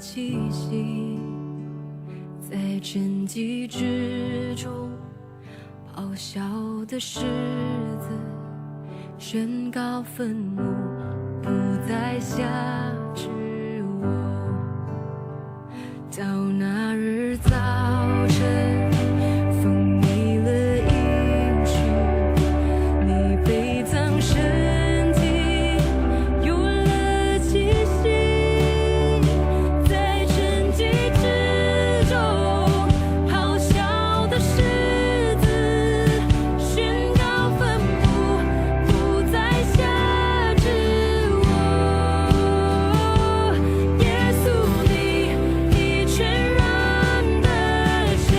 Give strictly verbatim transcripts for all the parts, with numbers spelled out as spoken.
气息，在沉寂之中，咆哮的狮子宣告愤怒，不再辖制我。到那日早晨，风没了音讯，你悲惨身体有了气息，在沉寂之中，咆哮的狮子宣告愤怒，不再辖制我。耶稣你，你全然的降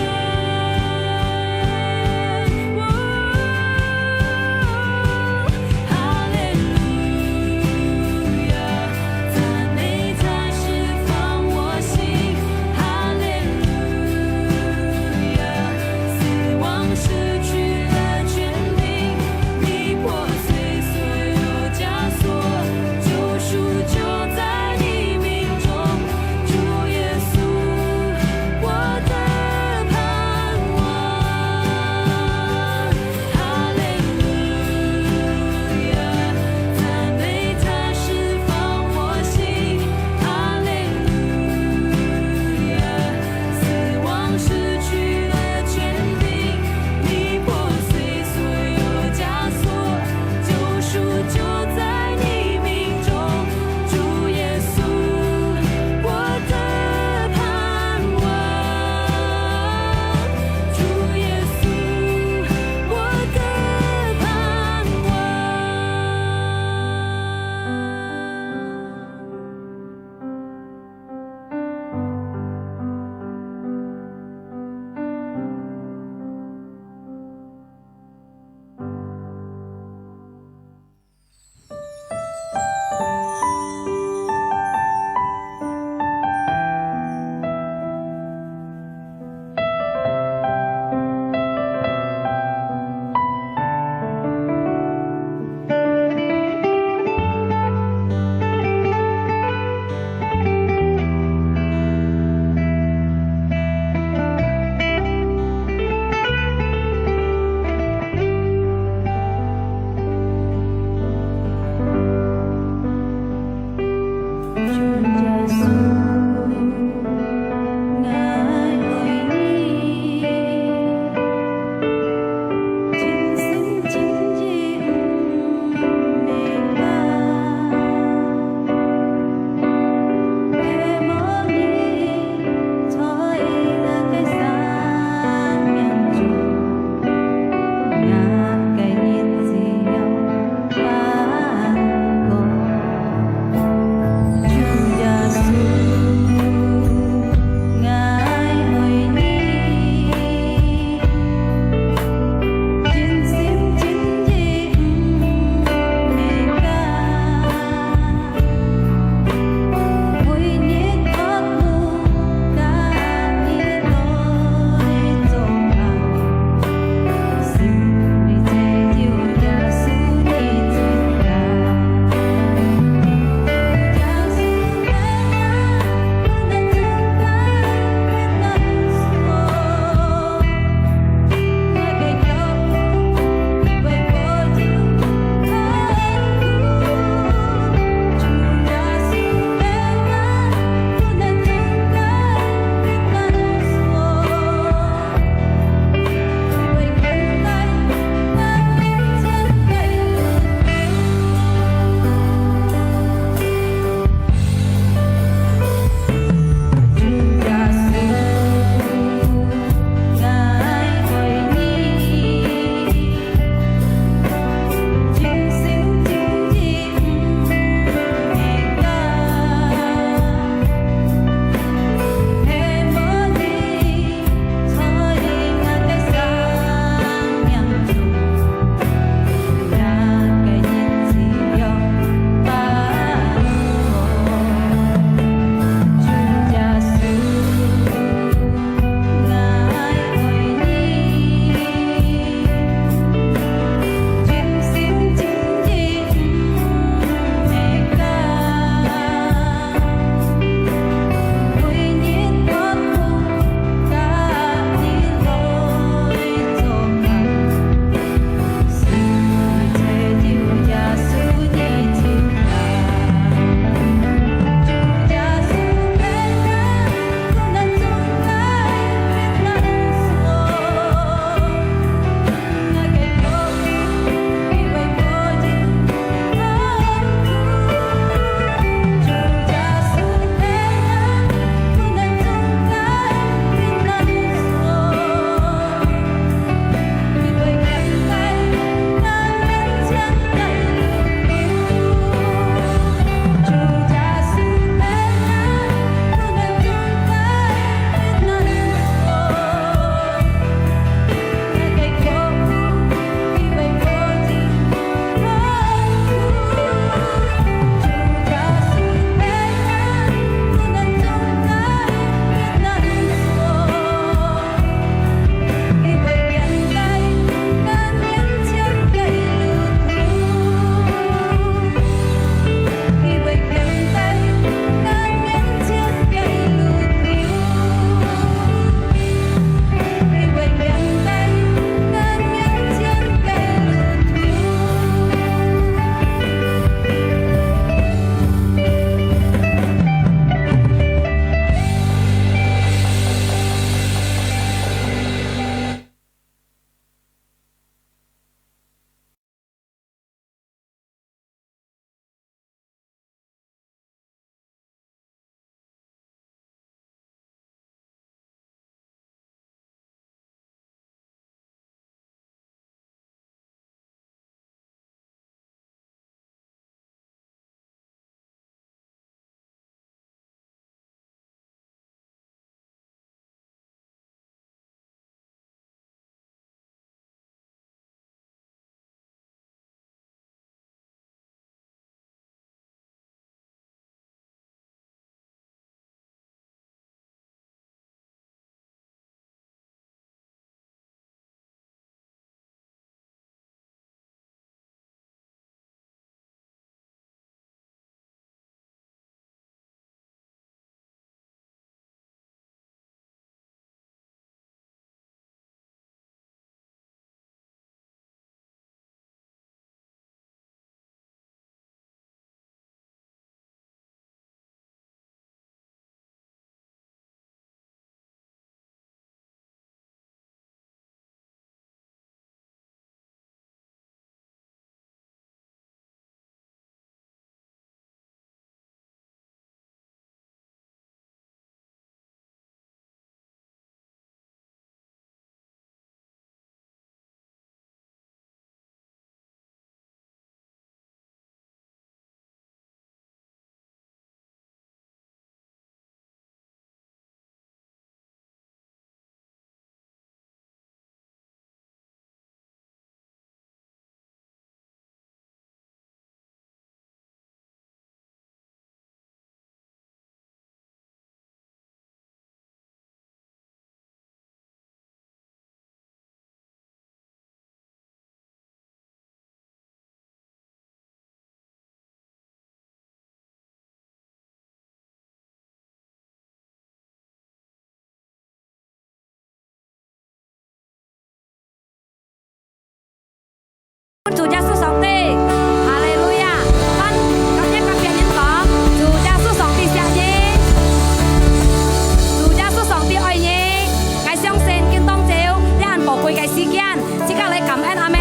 家來感恩，阿門。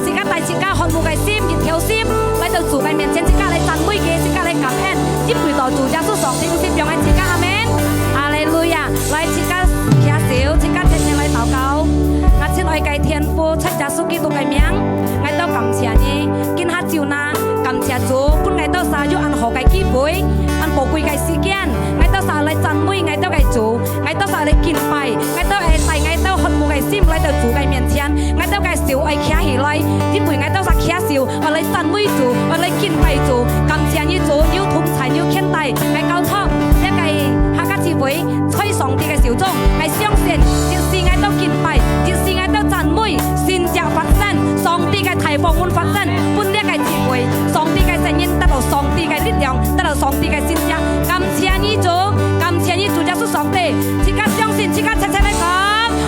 自家帶自家渴慕个心、一條心，來到主个面前，自家來讚美佢，自家來感恩，因為到主耶穌上帝有分享恁自家，阿門。哈利路亞！來，自家擎手，自家天天來禱告。𠊎親愛个天父，在耶穌基督个名，𠊎兜感謝你，今下晝呢，感謝主，分𠊎兜儕有恁好个機會，恁寶貴个時間，𠊎兜儕來讚美𠊎兜个主。 𠊎兜儕來敬拜，𠊎兜愛帶𠊎兜渴慕个心來到主个面前，𠊎兜个手愛擎起來，因為𠊎兜儕擎手，愛來讚美主，愛來敬拜主。感謝你主，有同在，有牽帶，𠊎交託這个客家聚會在上帝个手中，𠊎相信，一時𠊎兜敬拜，一時𠊎兜讚美，神蹟發生，上帝个大豐富發生，分這个聚會，上帝个聲音得到上帝个力量，得到上帝个神蹟。感謝你主，感謝你主耶穌上帝。 自家相信，自家切切來講，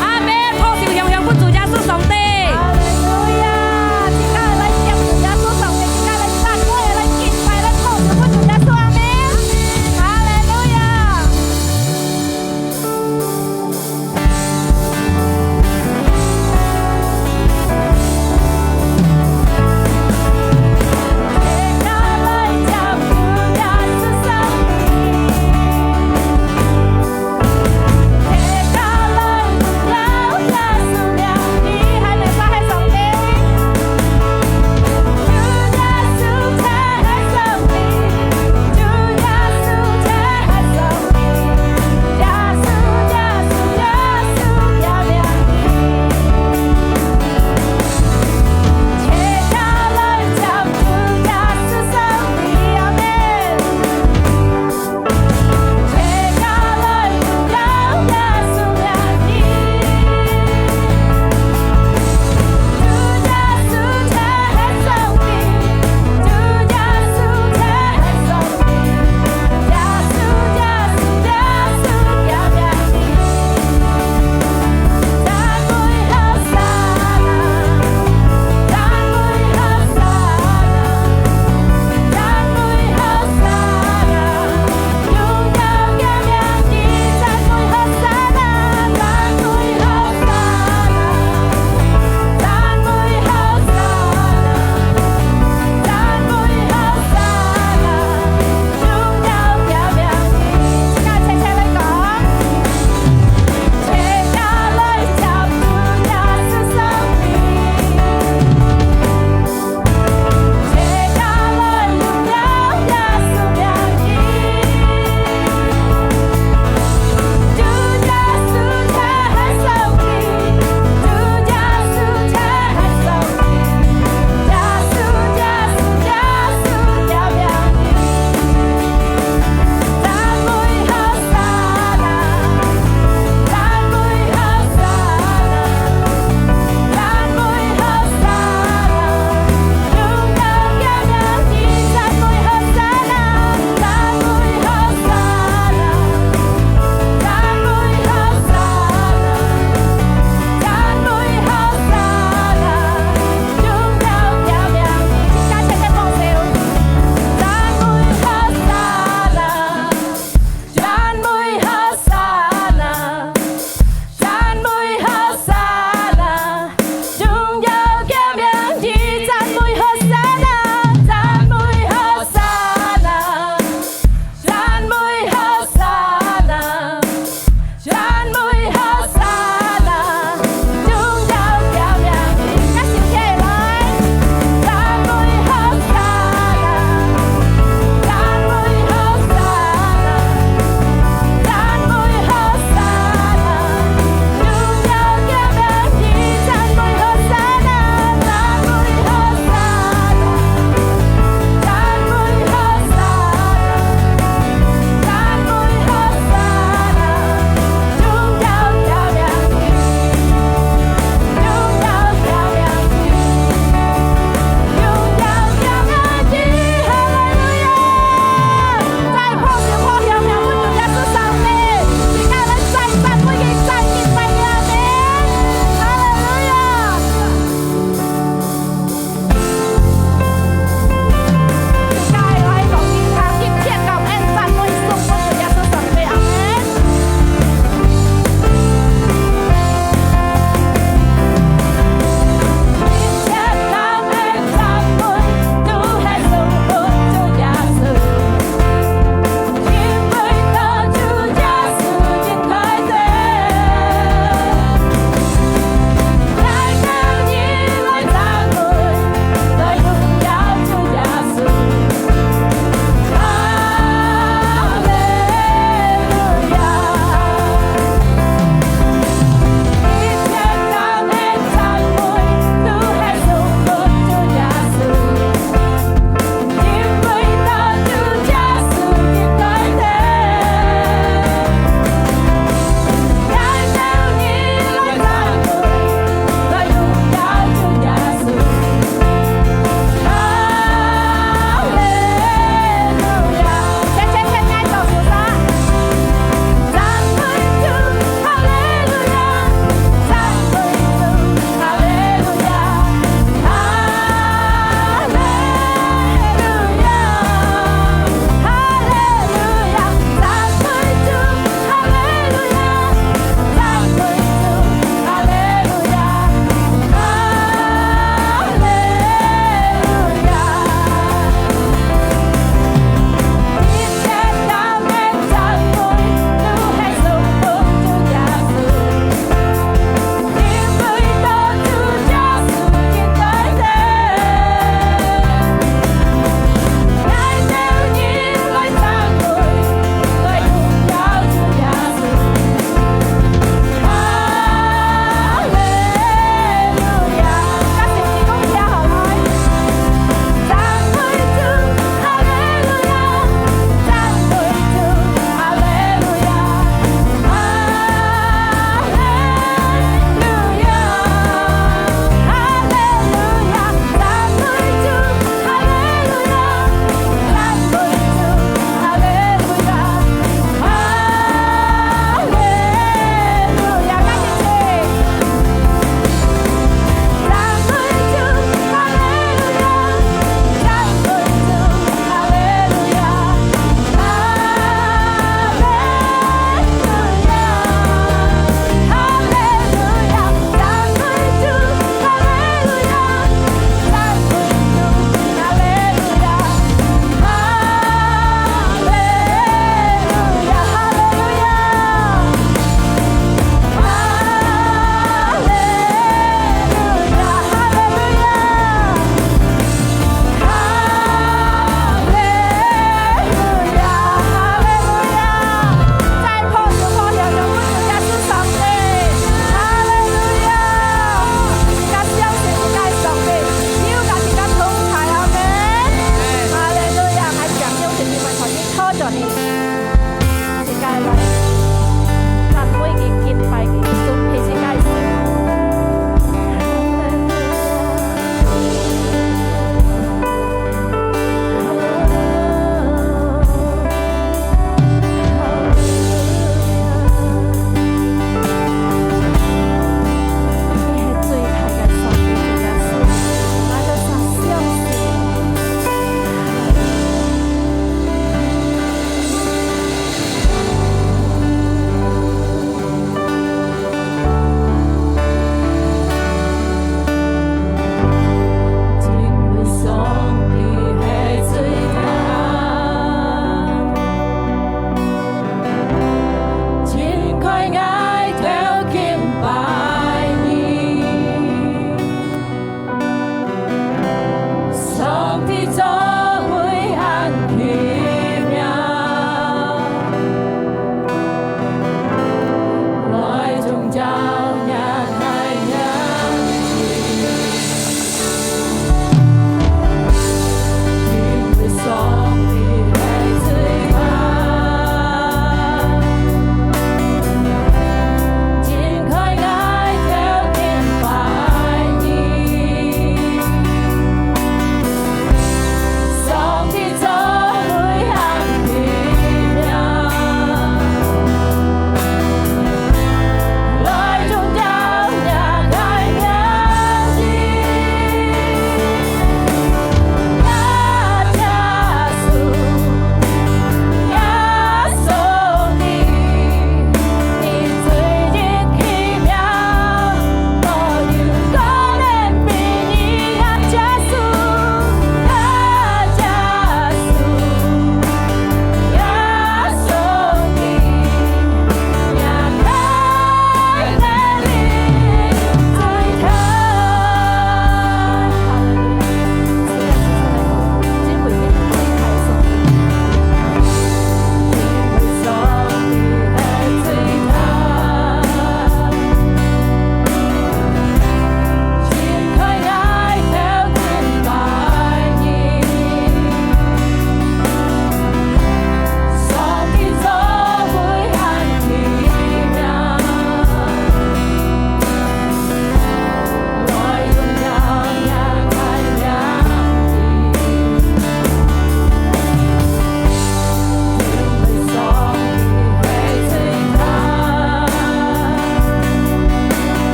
阿門。拍手響響分主耶穌上帝。哈利路亞！自家來接主耶穌上帝，自家來讚美，來敬拜，來拍手分主耶穌，阿門。哈利路亞！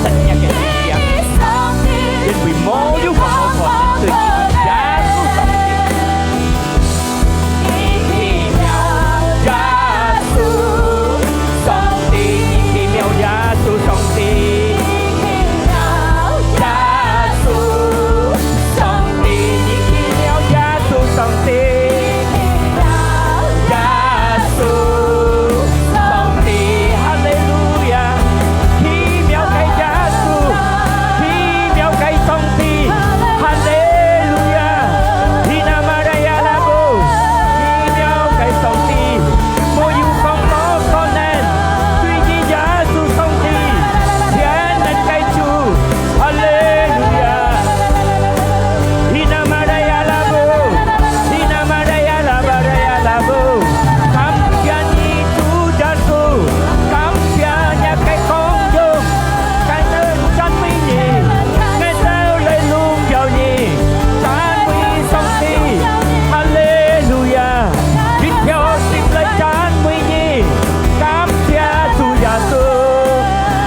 个力量，因為無有講無可能，對耶穌上帝。奇妙耶穌上帝，奇妙耶穌上帝，奇妙耶穌上帝，奇妙耶穌上帝。 耶穌上帝，哈利路亞！奇妙个耶穌，奇妙个上帝，哈利路亞！Hina maraya labu，奇妙个上帝，無有講無可能，對於耶穌上帝，全能个主，哈利路亞！Hina maraya labu，Hina maraya labaraya labu。感謝你，主耶穌，感謝你个光榮，感恩讚美你，𠊎兜來榮耀你，讚美上帝，哈利路亞！一條心來讚美你，感謝主耶穌。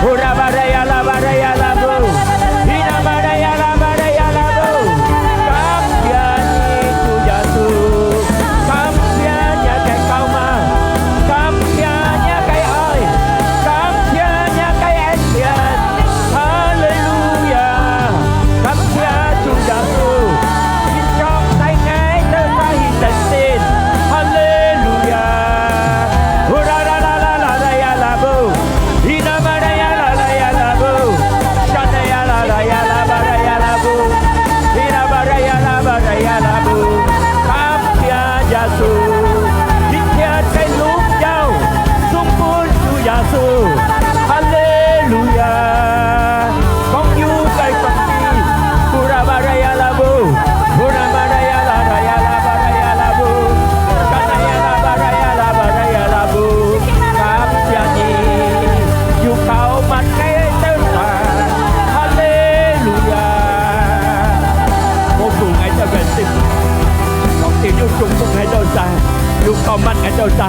Ura baraya labaraya labu。 Hina maraya labaraya labu，感謝你，主耶穌，感謝你个膏抹，感謝你个愛，感謝你个恩典。哈利路亞！感謝主耶穌，你常在𠊎兜个心中。哈利路亞！Ura la la la la la ya labu。 Hina maraya labaraya labu，Shanaya labaraya labaraya labu。感謝耶穌，一切个榮耀送分主耶穌。哈利路亞！光榮个上帝，Ura baraya labu，Ura maraya labaraya labaraya labu。 感謝你，有膏抹𠊎兜儕。哈利路亞！摸著𠊎兜个心，上帝有祝福𠊎兜儕，有膏抹𠊎兜儕，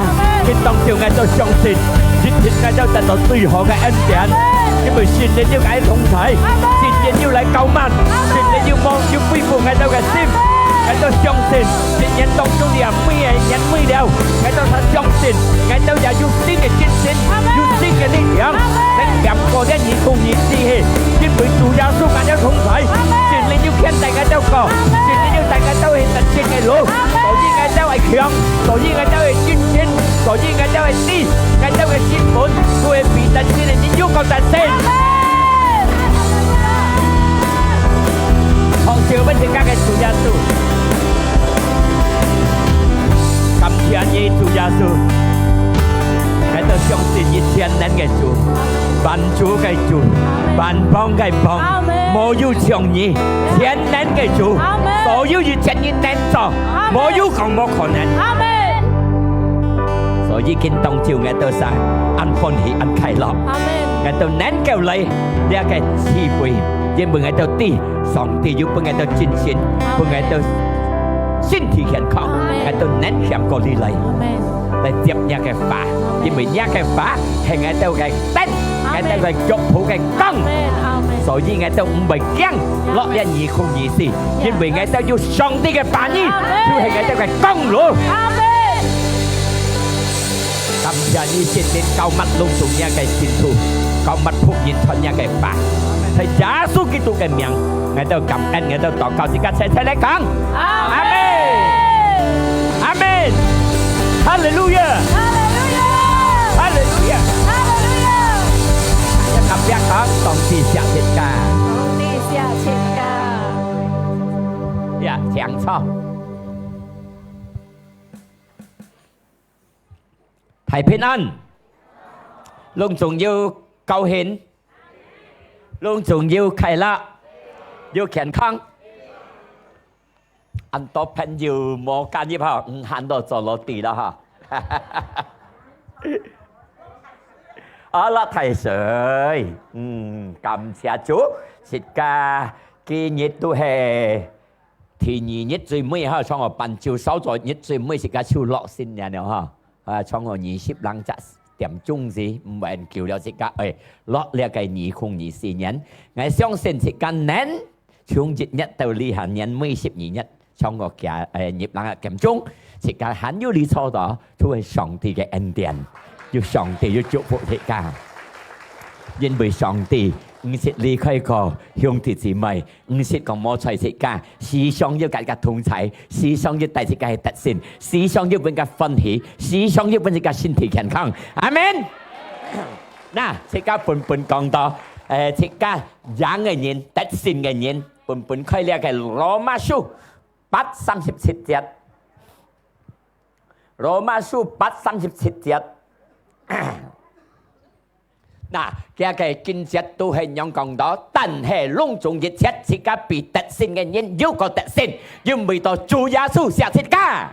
今當晝𠊎兜相信，一定𠊎兜得到最好个恩典，因為聖靈有𠊎同在，聖靈有來膏抹，聖靈有摸，有恢復𠊎兜个心。 𠊎兜相信，一年當中這尾个年尾了，𠊎兜儕相信，𠊎兜也有新个精神，有新个力量，能行過這二空二四去，因為主耶穌𠊎兜同在，聖靈有牽帶𠊎兜過，聖靈有帶𠊎兜去得勝个路，所以𠊎兜會強，所以𠊎兜會精神，所以𠊎兜會知，𠊎兜个心門，佢會比得勝个人又過得勝。 好，就分自家个主耶穌。感謝你，主耶穌。𠊎兜相信你全能个主，萬主个主，萬邦个邦，阿門。無有像你，全能个主，阿門。所有一切你能做，阿門。無有講無可能。阿門。所以今當晝𠊎兜儕恁歡喜，恁快樂。阿門。𠊎兜能夠來 這个聚會，因為𠊎兜知上帝有分𠊎兜精神，分𠊎兜身體健康，阿門。𠊎兜能行過這來，阿門。來接你个話，阿門。因為你个話係𠊎兜个燈，阿門。𠊎兜个腳步个光，阿門，阿門。所以𠊎兜毋會驚，阿門。落這二空二四，阿門。因為𠊎兜有上帝个話語，阿門。就係𠊎兜个光咯。阿門。 感謝你，聖靈膏抹攏總若个信徒，膏抹僕人傳若个話。在耶穌基督个名，𠊎兜感恩，𠊎兜禱告，自家齊齊來講，阿門。阿門。阿門。哈利路亞。哈利路亞。哈利路亞。哈利路亞。一合拍講，上帝惜自家。上帝惜自家。呀，請坐。 大平安，攏總有高興，攏總有快樂，有健康。恁多朋友無加入哈，毋喊到坐落地了哈。啊，落大水，嗯，感謝主，自家今日都係 第二日最尾哈，像我辦酒燒咗日最尾，自家就落新年了哈。啊，像我二十零隻點鐘時，毋會恁久了，自家愛落這个二空二四年。𠊎相信自家能從一月到這下年尾十二月，像𠊎今，誒，入冷个點鐘，自家還有這坐到，就係上帝个恩典，有上帝有祝福自家。因為上帝毋識離開過兄弟姊妹， 毋識講無睬自家，時常有佮自家同在，時常有帶自家去得勝，時常有分自家歡喜，時常有分自家身體健康。阿門。那，自家本本講到，誒，自家贏个人，得勝个人，本本開這个羅馬書八三十七節。羅馬書八三十七節。 那，這个經節都係恁樣講到，但係攏總一切，自家比得勝个人又過得勝，因為到主耶穌惜自家。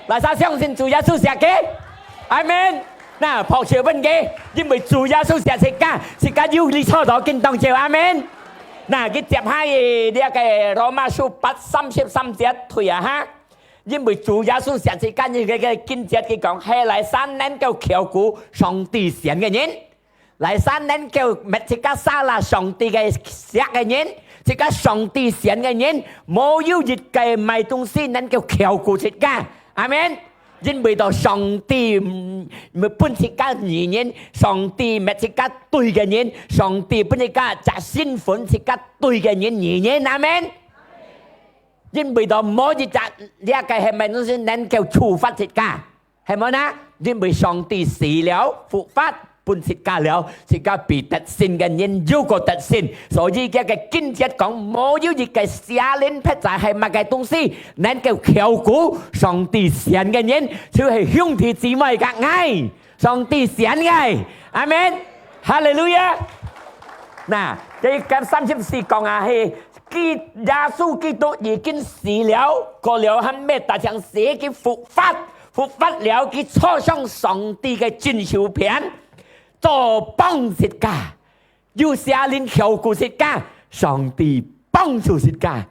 哪儕相信主耶穌惜佢？阿門。那，拍手分佢，因為主耶穌惜自家，自家有這坐到今當晝。阿門。那，佢接下去這个羅馬書八三十三節退啊哈。 因為主耶穌惜自家，這个經節佢講，係哪儕能夠翹顧上帝選个人，哪儕能夠搣自家salah上帝个惜个人，自家上帝選个人，無有一个麼个東西能夠翹顧自家。阿門。因為到上帝，嗯，分自家義人，上帝搣自家對个人，上帝分自家隻身份自家對个人義人。阿門。 因為到無一隻，這个係麼个東西能夠處罰自家，係無呢？因為上帝死了，復活，分自家了，自家比得勝个人又過得勝。所以這个經節講，無有一个邪靈或者係麼个東西能夠翹顧上帝選个人，就係兄弟姊妹佮𠊎。 上帝選个。阿門。哈利路亞。那，這个三十四講啊，係基，耶穌基督已經死了，過了還吂單淨死，佢復活，復活了，佢坐上上帝个正手片，做幫自家，有邪靈翹顧自家，上帝幫助自家。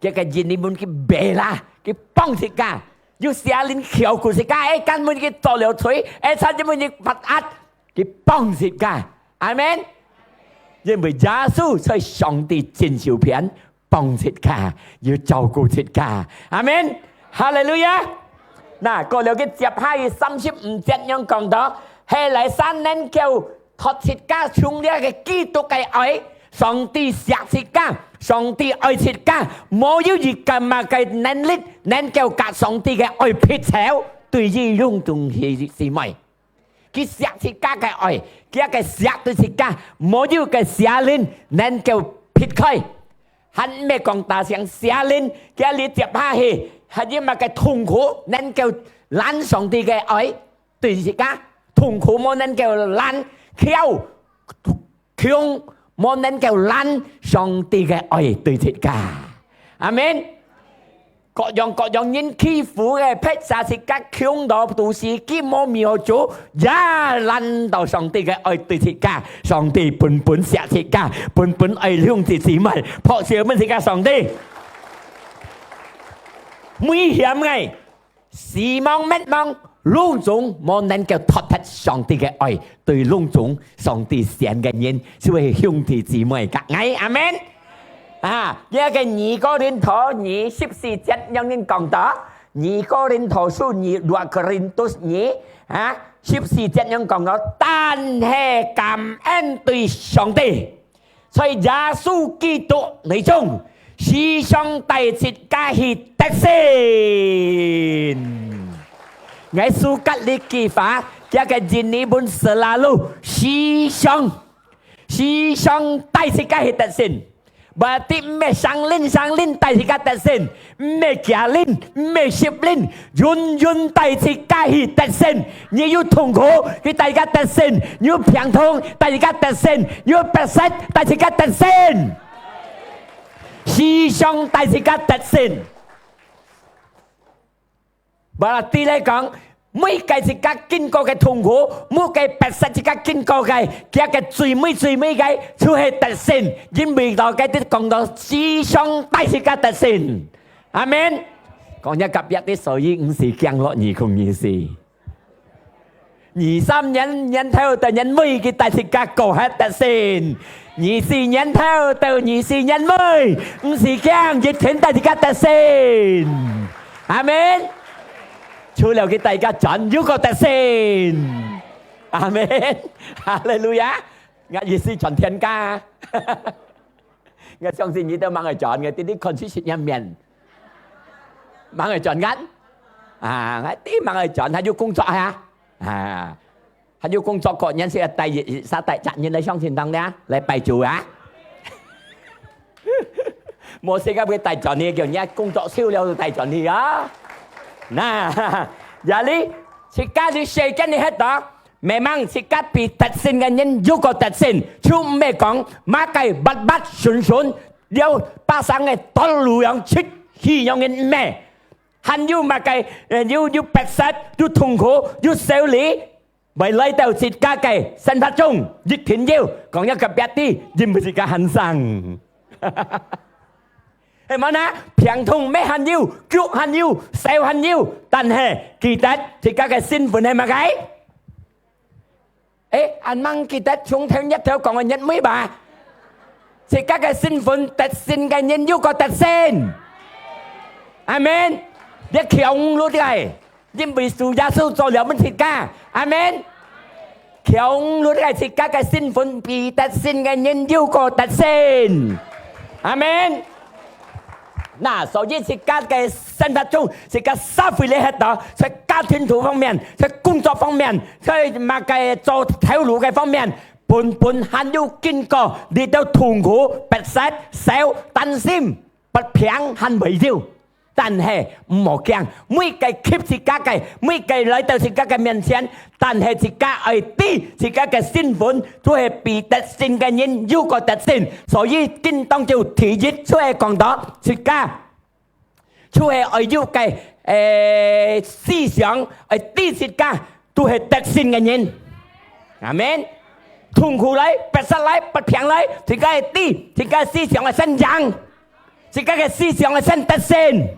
這个印尼文佢bela，佢幫自家，有邪靈翹顧自家，哎，根本佢做了罪，哎，差點分佢罰壓，佢幫自家。阿門。因為耶穌在上帝正手片，幫自家，有照顧自家。阿門。哈利路亞。那，過了个接下去三十五節樣講到，係哪儕能夠 脫自家從這个基督个愛，上帝惜自家，上帝愛自家，無有一个麼个能力能夠佮上帝个愛忒少，對於攏總係姊妹。佢惜自家个愛，佢个惜對自家，無有个邪靈能夠撇開。還毋係講單淨邪靈，佢這接下去，還有麼个痛苦能夠攔上帝个愛？ 對自家，痛苦無能夠攔，枵，窮無能夠攔上帝个愛對自家。阿門。各樣各樣人欺負个，逼自家窮到肚屎，佢無米好做，也攔到上帝个愛對自家。上帝本本惜自家，本本愛兄弟姊妹，拍手分自家上帝。危險个， 死亡滅亡，攏總無能夠脫忒上帝个愛，對攏總上帝選个人，就係兄弟姊妹佮𠊎。阿門。啊，這个二哥林多二十四節樣人講到，二哥林多書二，二哥林多二，啊，十四節樣講到，但係感恩對上帝， 在耶穌基督內中，時常帶自家去得勝。𠊎suka這句話，佢个印尼文selalu，時常，時常帶自家去得勝。Berarti毋係生輪生輪帶自家得勝， 毋係幾下輪，毋係十輪，永遠帶自家去得勝。你有痛苦，佢帶自家得勝；你有病痛，帶自家得勝；你有逼迫，帶自家得勝。時常帶自家得勝。Berarti來講， 每个自家經過个痛苦，每个逼迫自家經過个，佢个最尾最尾个，就係得勝，因為到該兜講到時常帶自家得勝。阿門。講一下隔壁个，所以毋使驚咯，二空二四。二三年，年頭到年尾，佢帶自家過忒得勝。二四年頭到二四年尾，毋使驚，一定帶自家得勝。阿門。除了佢帶自家轉，又過得勝。阿門。哈利路亞。𠊎意思轉天家。𠊎相信你兜吂愛轉，𠊎直直看出食人面。吂愛轉kan？啊，𠊎知吂愛轉，還有工作啊。啊，還有工作，過年時帶一，一，帶隻人來相信堂呢，來拜主啊。無時間會帶轉去，叫人家工作收了就帶轉去啊。那，jadi，自家去世間裡歇到， Memang自家比得勝个人又過得勝，就毋係講麼个斡斡順順，了巴生个道路樣出去樣个毋係。還有麼个，呃，有，有逼塞，有痛苦，有愁慮，會來到自家个生活中，一定有，講一個別个，因為自家還生。係無呢？病痛乜還有，腳還有，手還有，但係記得自家个身份係麼个？ 誒，恁吂記得從頭日頭講个日尾吧？自家个身份得勝个人又過得勝。阿門。你強落來，因為主耶穌做了分自家。阿門。強落來，自家个身份比得勝个人又過得勝。阿門。 那，所以自家个生活中，自家社會裡歇到，在家庭肚方面，在工作方面，在麼个做頭路个方面，本本還有經過這兜痛苦、逼塞、愁、擔心、不平還會有。但係毋好驚，每個給自家个，每個來到自家个面前，但係自家愛知自家个身份，就係比得勝个人又過得勝。所以，今當中第一就係講到自家 就係愛有个，誒，思想，愛知自家都係得勝个人。阿門。痛苦來，逼塞來，不平來，自家愛知，自家思想愛先贏，自家个思想愛先得勝。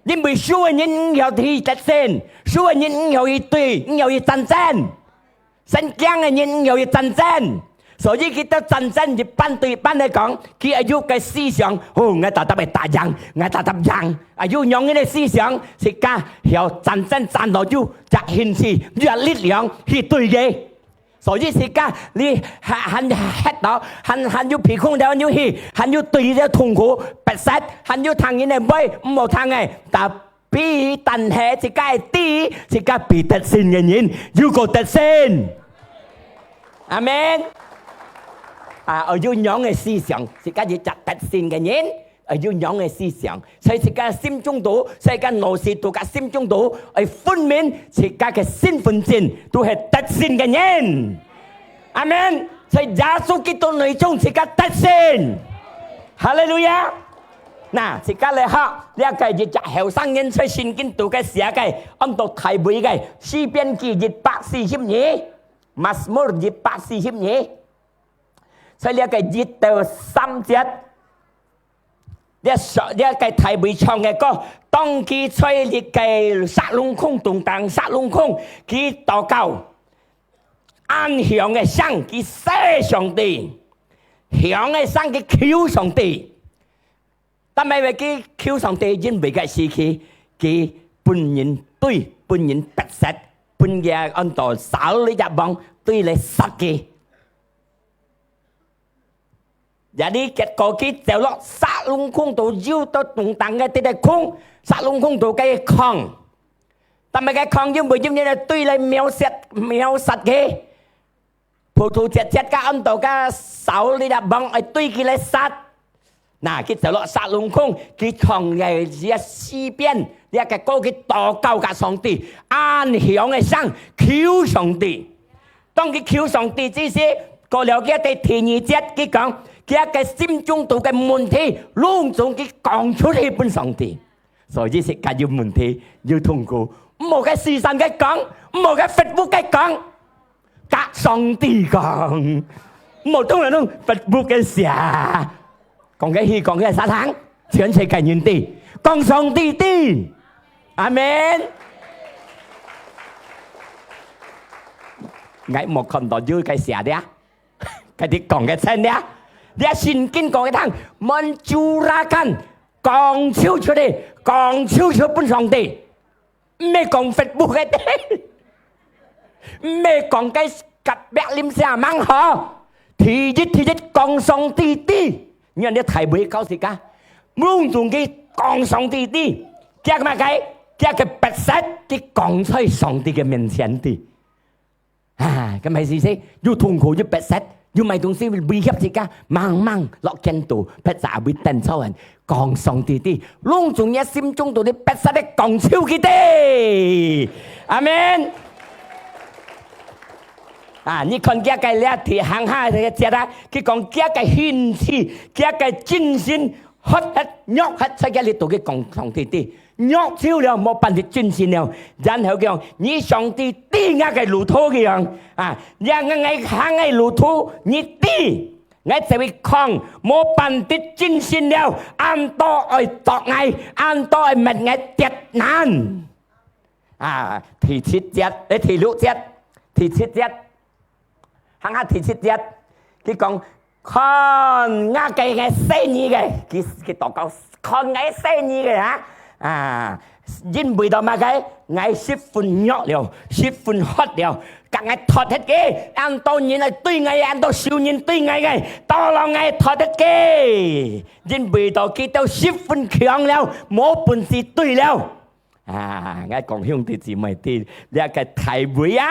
因為輸个人毋曉去得勝，輸个人毋曉去對，毋曉去戰爭。 先驚个人毋曉去戰爭，所以佢兜戰爭一半對一半來講，佢愛有个思想，哦，𠊎tetap會打贏，𠊎tetap贏。啊，有恁樣个思想，自家曉戰爭戰到有隻興趣，有隻力量去對个。所以自家你還，還歇到，還，還有鼻空了，有去，還有對這痛苦、逼塞，還有聽人个話，毋好聽个，tapi 但係自家个知，自家比得勝个人，又過得勝。阿門。啊，愛有恁樣个思想，自家一隻得勝个人，愛有恁樣个思想，在自家心中肚，在自家腦屎肚、自家心中肚，愛分明自家个身份證都係得勝个人。阿門。在耶穌基督內中，自家得勝。哈利路亞。 那，自家來學，這个一隻後生人在聖經肚个寫个，安到大衛个，詩篇記一百四十二，Mazmur一百四十二，在這个一到三節，這首，這个大衛唱个歌，當佢在這个沙龍空中，當沙龍空，佢禱告，恁響个聲，佢喊上帝，響个聲，佢求上帝。 但係佢求上帝，因為个時期，佢分人追，分人逼殺，分个安到掃羅這王追來殺佢。Jadi結果佢走落沙龍空肚，又到中當个地帶空，沙龍空肚个礦。但係个礦因為因為追來秒殺，秒殺佢。 葡萄節節个安到个掃羅這王愛追佢來殺。那，佢走落沙龍空，佢唱个這詩篇，這个歌佢禱告个上帝，恁響个聲，求上帝。當佢求上帝之時，過了佢个第二節，佢講，佢个心中肚个問題，攏總佢講出去分上帝。 所以自家有問題，有痛苦，毋好个時常个講，毋好个Facebook个講，甲上帝講，毋好通人用Facebook个寫，講个去，講个沙聽，全世界人知，講上帝知。阿門。，𠊎無看到有个寫了，佢講个真了。這聖經講个聽，mencurahkan，講出出去，講出出分上帝。 毋係講Facebook个，毋係講个隔壁鄰舍吂好。第一，第一，講上帝知。你看這大衛教自家，攏總佢講上帝知，佢麼个？佢个bad side，佢講在上帝个面前知。 啊，該麼个意思？又痛苦，又迫切，又買東西威脅自家，猛猛落kendor，迫切會等錯人，講上帝知，攏總你心中肚裡迫切个講出去知。阿門。啊，你看佢个這題行下个節啊，佢講佢个興趣，佢个精神， 喝忒、弱忒，在該裡肚佢講上帝知，弱透了，無辦法精神了。然後佢講，你上帝知𠊎个路途，佢講，啊，這𠊎、𠊎行个路途，你知，𠊎就會講，無辦法精神了，恁多愛捉𠊎，恁多愛搣𠊎跌難。啊，第七節，誒，第六節，第七節。 行下第七節，佢講，看𠊎个、𠊎細義个，佢、佢禱告，看𠊎細義个啊，啊，因為到麼个？𠊎十分弱了，十分渴了，甲𠊎脫忒个，恁多人來追𠊎，恁多仇人追𠊎个，tolong𠊎脫忒个，因為到佢兜十分強了，無本事追了。 啊，𠊎講兄弟姊妹知，這个大衛啊，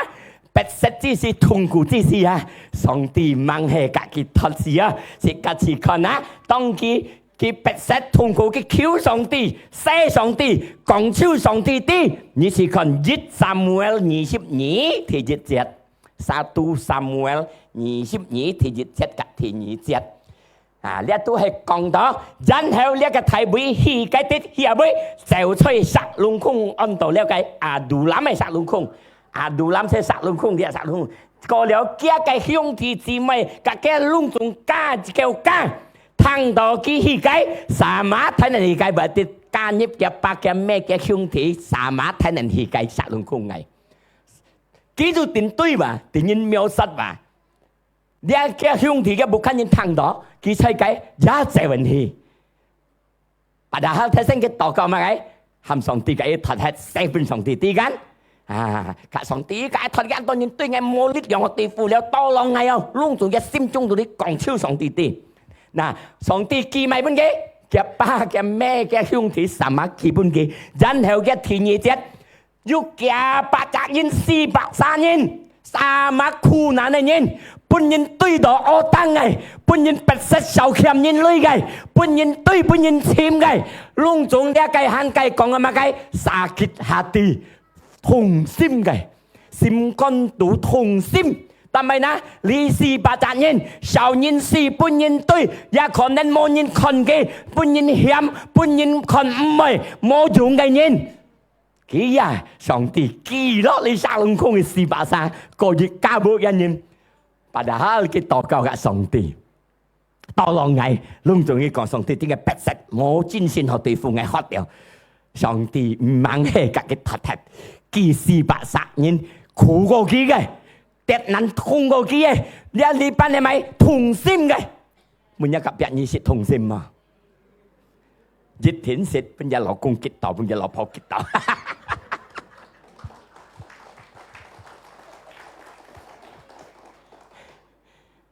迫切之時、痛苦之時啊，上帝吂係甲佢脫死啊，自家試看啊。當佢、佢迫切痛苦，佢求上帝，謝上帝，講出上帝知。你試看一撒母耳二十二第一節，撒都撒母耳二十二第一節甲第二節。 啊，這都係講到，然後這个大衛起个直起位，走在石龍空，安到了个亞杜蘭个石龍空。亞杜蘭係石龍空，這石龍空。過了，佢个兄弟姊妹，甲佢攏總加一个家，聽到佢起个，sama teneng起个，berarti加入佢爸、佢姆、佢兄弟，sama teneng起个石龍空个。佢就定對吧，定人秒殺吧。 這个兄弟个屋下人聽到，佢在該也走遠去。Padahal頭先佢禱告麼个？喊上帝个脫忒，寫分上帝知kan？啊，甲上帝甲脫忒，恁多人對𠊎無力量，我對付了，tolong𠊎哦，攏總佢心中肚裡講出上帝知。那上帝寄麼个分佢？佢爸、佢姆、佢兄弟sama寄分佢，然後佢第二節， 有幾百隻人，四百儕人，sama苦難个人，分人追到惡當个，分人迫切消遣人類个，分人追、分人尋个，攏總這个還該講个麼个？sakit hati，痛心个，心肝肚痛心。但係呢，這四百隻人，少人死，分人追，也可能無人看佢，分人嫌，分人看毋會，無用个人。 佢啊，上帝記落你石龍空个四百儕，過日家無一人。Padahal佢禱告甲上帝，tolong𠊎，攏總佢講上帝，點解迫切，無精神好對付𠊎，渴了。上帝毋吂係甲佢脫忒，佢四百儕人苦過佢个，跌難痛過佢个，這裡班个麼个痛心个。 分這隔壁人識痛心嘛？一定識分這老公激到，分這老婆激到。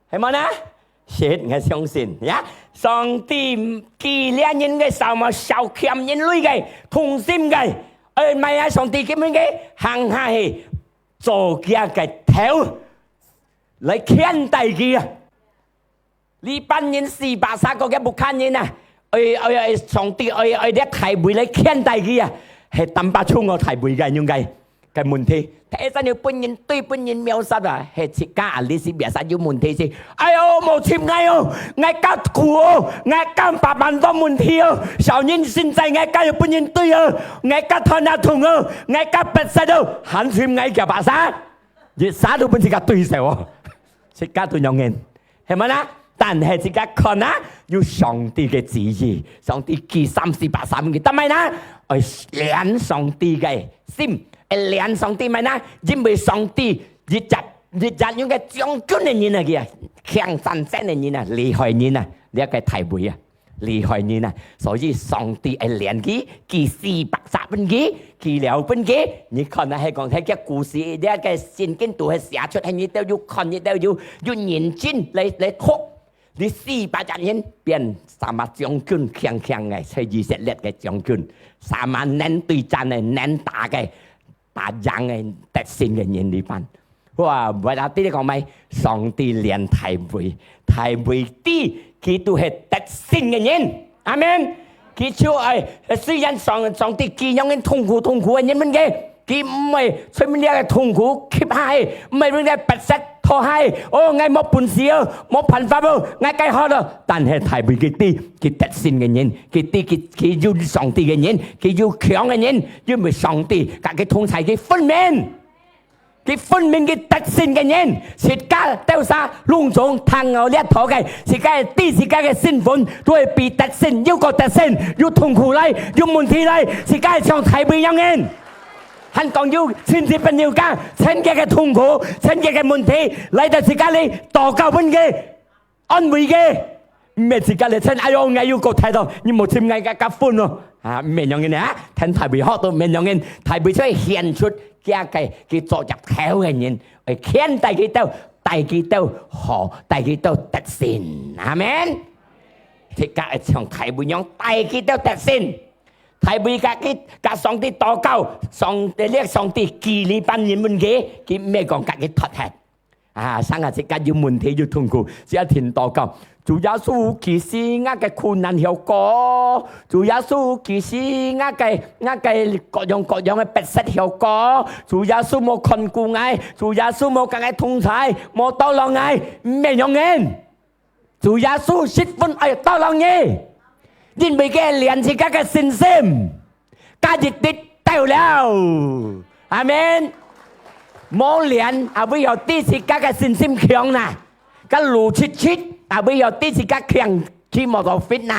係無呢？識，𠊎相信，呀，上帝記這人个sama，消遣人類个，痛心个，愛麼个啊？上帝根本个行下去，做佢个頭，來牽帶佢啊！ 這班人四百儕个屋下人啊，愛、愛、愛上帝愛、愛這大衛來牽帶佢啊，係tanpa從我大衛个應該个問題。第一陣要分人追，分人秒殺啊，係自家啊，你是biasa有問題是，哎喲，無尋𠊎哦，𠊎家苦哦，𠊎家百萬多問題哦，少人信在𠊎家又分人追哦，𠊎家斷啊痛哦，𠊎家迫切哦，還尋𠊎个biasa，一儕都分自家追走哦，自家都樣人。 係無啦？但係自家看啊，有上帝个旨意，上帝記三四百三个，但係呢，愛連上帝个心，愛連上帝麼个呢？因為上帝一隻日日用个將軍个人啊，佢啊，強戰爭个人啊，厲害人啊，這个大衛啊，厲害人啊。所以上帝愛憐佢，佢四百隻分佢，佢了分佢。你看啊，係講，係个故事，這个聖經都係寫出，係你兜有看，你兜有，有認真來，來讀。你四百隻人變三萬將軍，強強个，在以色列个將軍，三萬能對戰个，能打个， 打贏个得勝个人這班。哇，我阿弟你講咩？上帝憐大衛，大衛知佢都係得勝个人。阿門。佢就愛，雖然上，上帝佢樣个痛苦，痛苦个人問佢，佢毋會隨便這个痛苦吸下去，毋會分這个逼塞拖下去。哦，𠊎無本事哦，無辦法哦，𠊎該好了。但係大衛佢知，佢得勝个人，佢知佢，佢有上帝个人，佢有強个人，因為上帝甲佢同在，佢分明。 佢分明佢得勝个人，自家兜儕攏總聽到這道个，自家知自家个身份，都會比得勝，又過得勝，有痛苦來，有問題來，自家像大衛樣人。還講有親戚朋友家，親戚个痛苦，親戚个問題，來到自家裡禱告分佢， 安慰佢，毋係自家來稱，哎喲，𠊎又過大到，你無尋𠊎个，个分哦。啊，毋係樣人啊，聽大衛學到毋係樣人，大衛就顯出佢个，佢做入口个人，愛牽帶佢兜，帶佢兜好，帶佢兜得勝。阿門。自家愛像大衛樣，帶佢兜得勝。大衛甲佢，甲上帝禱告，上帝，這上帝佢這班人問佢，佢毋係講甲佢脫忒。 啊，成下自家有問題有痛苦，自家停禱告。主耶穌，幾時𠊎个苦難曉過？主耶穌，幾時𠊎个，𠊎个各樣各樣个逼塞曉過？主耶穌無看顧𠊎，主耶穌無甲𠊎同在，無tolong𠊎，毋係樣人。 主耶穌十分愛tolong你，因為佢練自家个信心，甲一滴到了。阿門。無練，啊，為要知自家个信心強呐，甲路直直，啊，為要知自家強，騎摩托fit呐，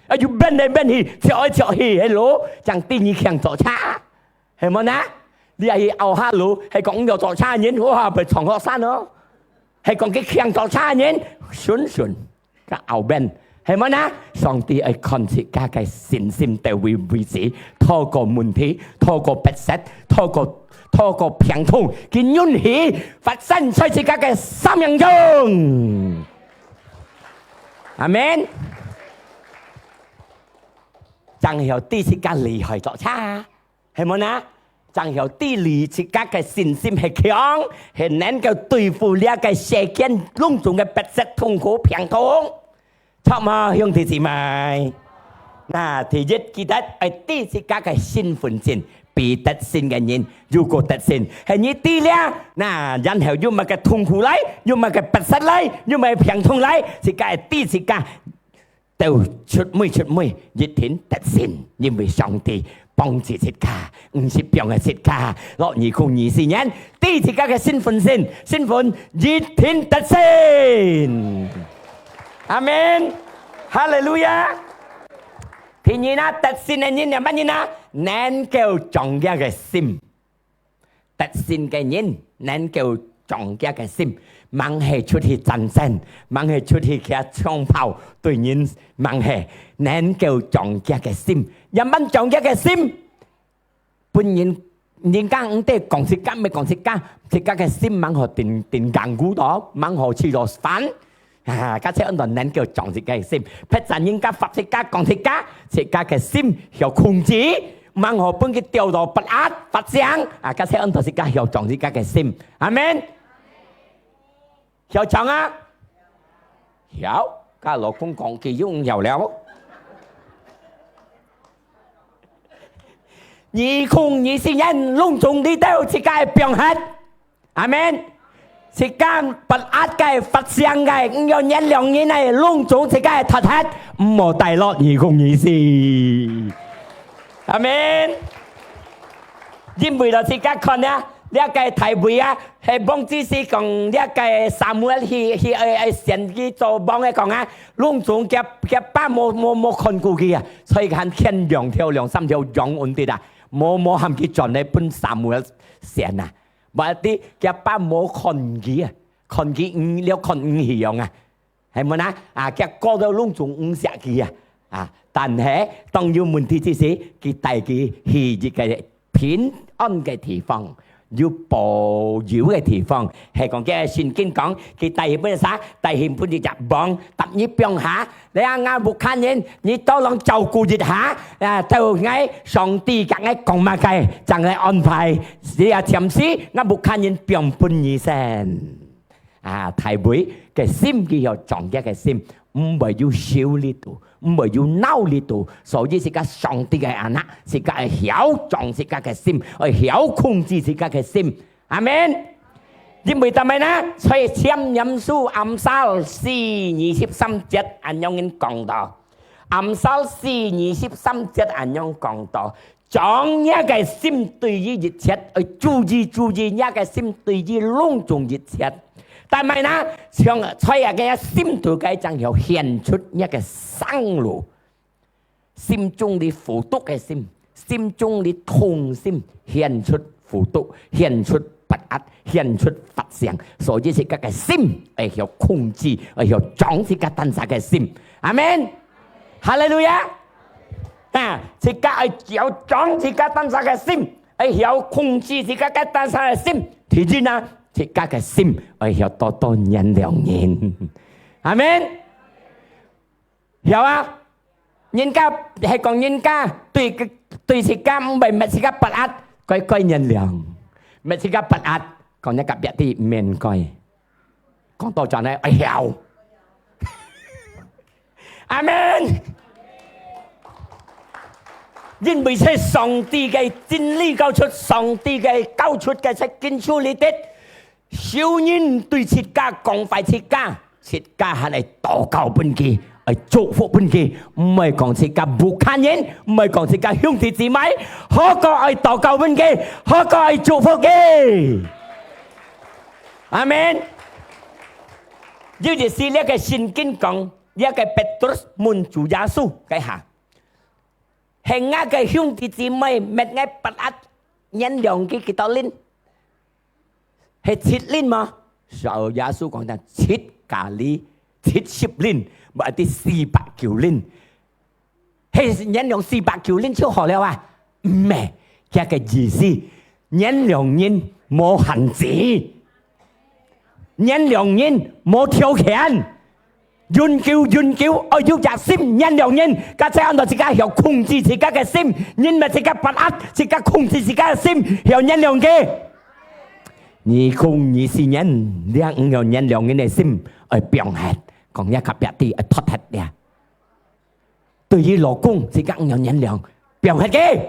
啊，又變來變去，跳來跳去，迄路，正知你強坐車。 係無呢？你係拗下路，係講有坐車人，哇，會撞落山哦。係講佢強坐車人，順順个拗邊，係無呢？上帝愛看自家个信心到位為止，透過問題，透過逼塞，透過，透過病痛，佢允許發生在自家个生命中。阿門。正曉知自家厲害坐車。 係無呢？正曉知你自家个信心係強，係能夠對付這个世間攏總个逼塞、痛苦、病痛。著無，兄弟姊妹？那第一，記得愛知自家个身份證，比得勝个人又過得勝。係你知了，那然後有麼个痛苦來，有麼个逼塞來，有麼个病痛來，自家愛知自家 到出尾出尾，一定得勝，因為上帝幫助自家，毋係放个自家。落二空二四年，知自家个身份證，身份一定得勝。阿門。哈利路亞。第二啊，得勝个人係麼人啊？能夠掌握个心。 得勝个人能夠掌握个心，吂係出去戰爭，吂係出去擎銃炮對人，吂係能夠掌握个心，仰般掌握个心，分人，人家毋得講自家，毋係講自家，自家个心吂好定，定硬固到，吂好起到翻。 啊，假使安到能夠掌自家个心，別儕人家罰自家、講自家，自家个心曉控制，吂好分佢掉到發閼、發癢。啊，假使安到自家曉掌自家个心。阿門。曉掌啊？曉，甲老公講，佢用曉了。二空二四年攏總你兜自家个放忒。 阿門。自家發閼个、發癢个，毋要原諒人个，攏總自家个脫忒，毋好帶落二空二四。阿門。因為了自家看啊，這个大衛啊，係王之時講，這个撒母耳去，去，愛，愛選佢做王个講啊，攏總佢，佢爸無，無，無看顧佢啊，所以還牽兩條、兩三條羊穩定啊，無，無喊佢轉來分撒母耳選啊。無知佢爸無看佢啊，看佢毋，了看毋起樣啊，係無啊？啊，佢過到攏總毋惜佢啊，啊，但係當有問題之時，佢帶佢去一個平安个地方，有保佑个地方，係講个聖經講，佢帶去分儕，帶去分一隻王，搭你放下。你啊，𠊎屋下人，你多摎照顧一下，啊，到𠊎上帝甲𠊎講麼个，正來安排。你啊，暫時，𠊎屋下人放分你先。啊，大衛个心，佢有壯烈个心，毋會有愁裡肚，毋會有惱裡肚，所以自家上帝个anak，自家愛曉壯自家个心，愛曉控制自家个心。阿門。因為做麼个呢？在箴言書暗salm四二十三節恁樣講到，暗salm四二十三節恁樣講到， 壯若个心對於一切，愛注意，注意若个心對於攏總一切。但係呢，像在若个心肚个正曉顯出若个生路，心中裡苦毒个心，心中裡痛心，顯出苦毒，顯出不安，顯出發性。所以自家个心愛曉控制，愛曉掌自家單儕个心。阿門。哈利路亞！啊，自家愛曉掌自家單儕个心，愛曉控制自家个單儕个心。第一呢，自家个心愛曉多多原諒人。阿門。曉啊？人家係講人家對，對自家毋會搣自家不壓，該該原諒。搣自家不壓，講若隔壁知毋免該。 講到遮呢，哎呀！阿門。因為這上帝个真理教出，上帝个教出个這經書裡底，仇人對自家講壞自家，自家還愛禱告分佢，愛祝福分佢，毋愛講自家屋下人，毋愛講自家兄弟姊妹，好過愛禱告分佢，好過愛祝福佢。 阿門。有一時，這个聖經講，這个Petrus問主耶穌，該下，係𠊎个兄弟姊妹搣𠊎不壓，原諒佢幾多輪？係七輪嗎？主耶穌講，七加二，七十輪，無，係四百九輪。 係原諒四百九輪就好了啊？毋係，佢个意思，原諒人無限制，原諒人無條件，永久永久愛有隻心原諒人，該就安到自家曉控制自家个心，人毋係自家不壓，自家控制自家个心，曉原諒佢。二空二四年，這毋曉原諒人个心愛放忒，講若隔壁知愛脫忒了。 對於老公，自家毋曉原諒，放忒佢；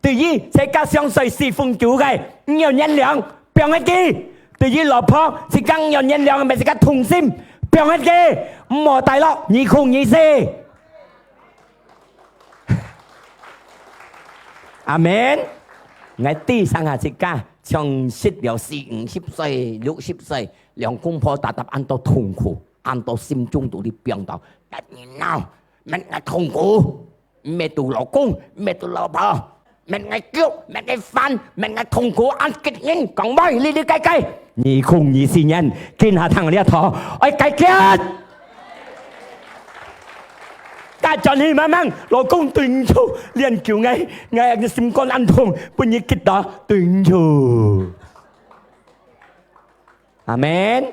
對於自家相隨侍奉主个，毋曉原諒，放忒佢；對於老婆，自家毋曉原諒，搣自家痛心，放忒佢，毋好帶落二空二四。阿門。𠊎知成下自家，像識了四五十歲、六十歲，兩公婆tetap恁多痛苦，恁多心中肚裡放到，一年鬧， 搣𠊎痛苦，搣到老公，搣到老婆，搣𠊎噭，搣𠊎煩，搣𠊎痛苦，恁激人，講話哩哩該該。二空二四年，今下聽這道，愛解決。該轉去慢慢，老公對毋住，練久𠊎，𠊎心肝恁痛，分你激到對毋住。阿門。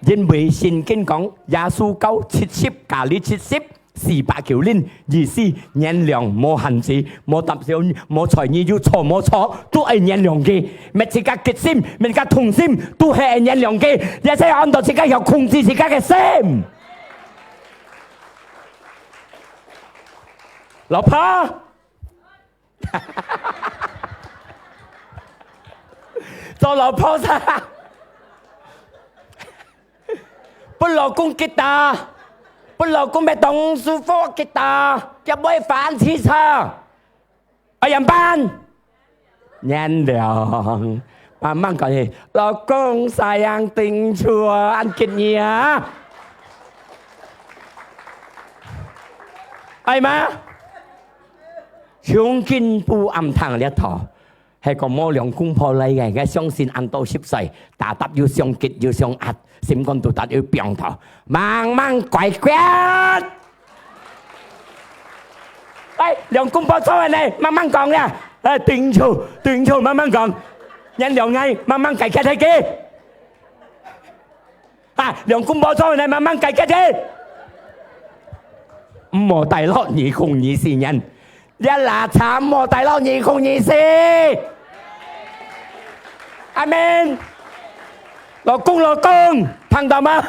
因為聖經講，耶穌教七十加二七十，四百九輪，意思原諒無限制，無搭小，無在意有錯無錯，都愛原諒佢。搣自家激心，搣自家痛心，都係愛原諒佢。這就安到自家曉控制自家个心。老婆， 做老婆噻，分老公激打，分老公搣到毋舒服激打，佢會煩死噻。愛仰般？原諒。慢慢講，老公sayang，對毋住啊，恁激你啊。愛嗎？從今不暗聽這道。係講無兩公婆來个，𠊎相信恁多十歲，打打又相激又相壓，心肝肚打又放到，猛猛解決。哎，兩公婆做个呢，慢慢講呀。哎，對毋住，對毋住，慢慢講。原諒𠊎，慢慢解決係佢。啊，兩公婆做个呢，慢慢解決佢。毋好帶落二空二四年，這垃圾毋好帶落二空二四。阿門。老公，老公，聽到嗎？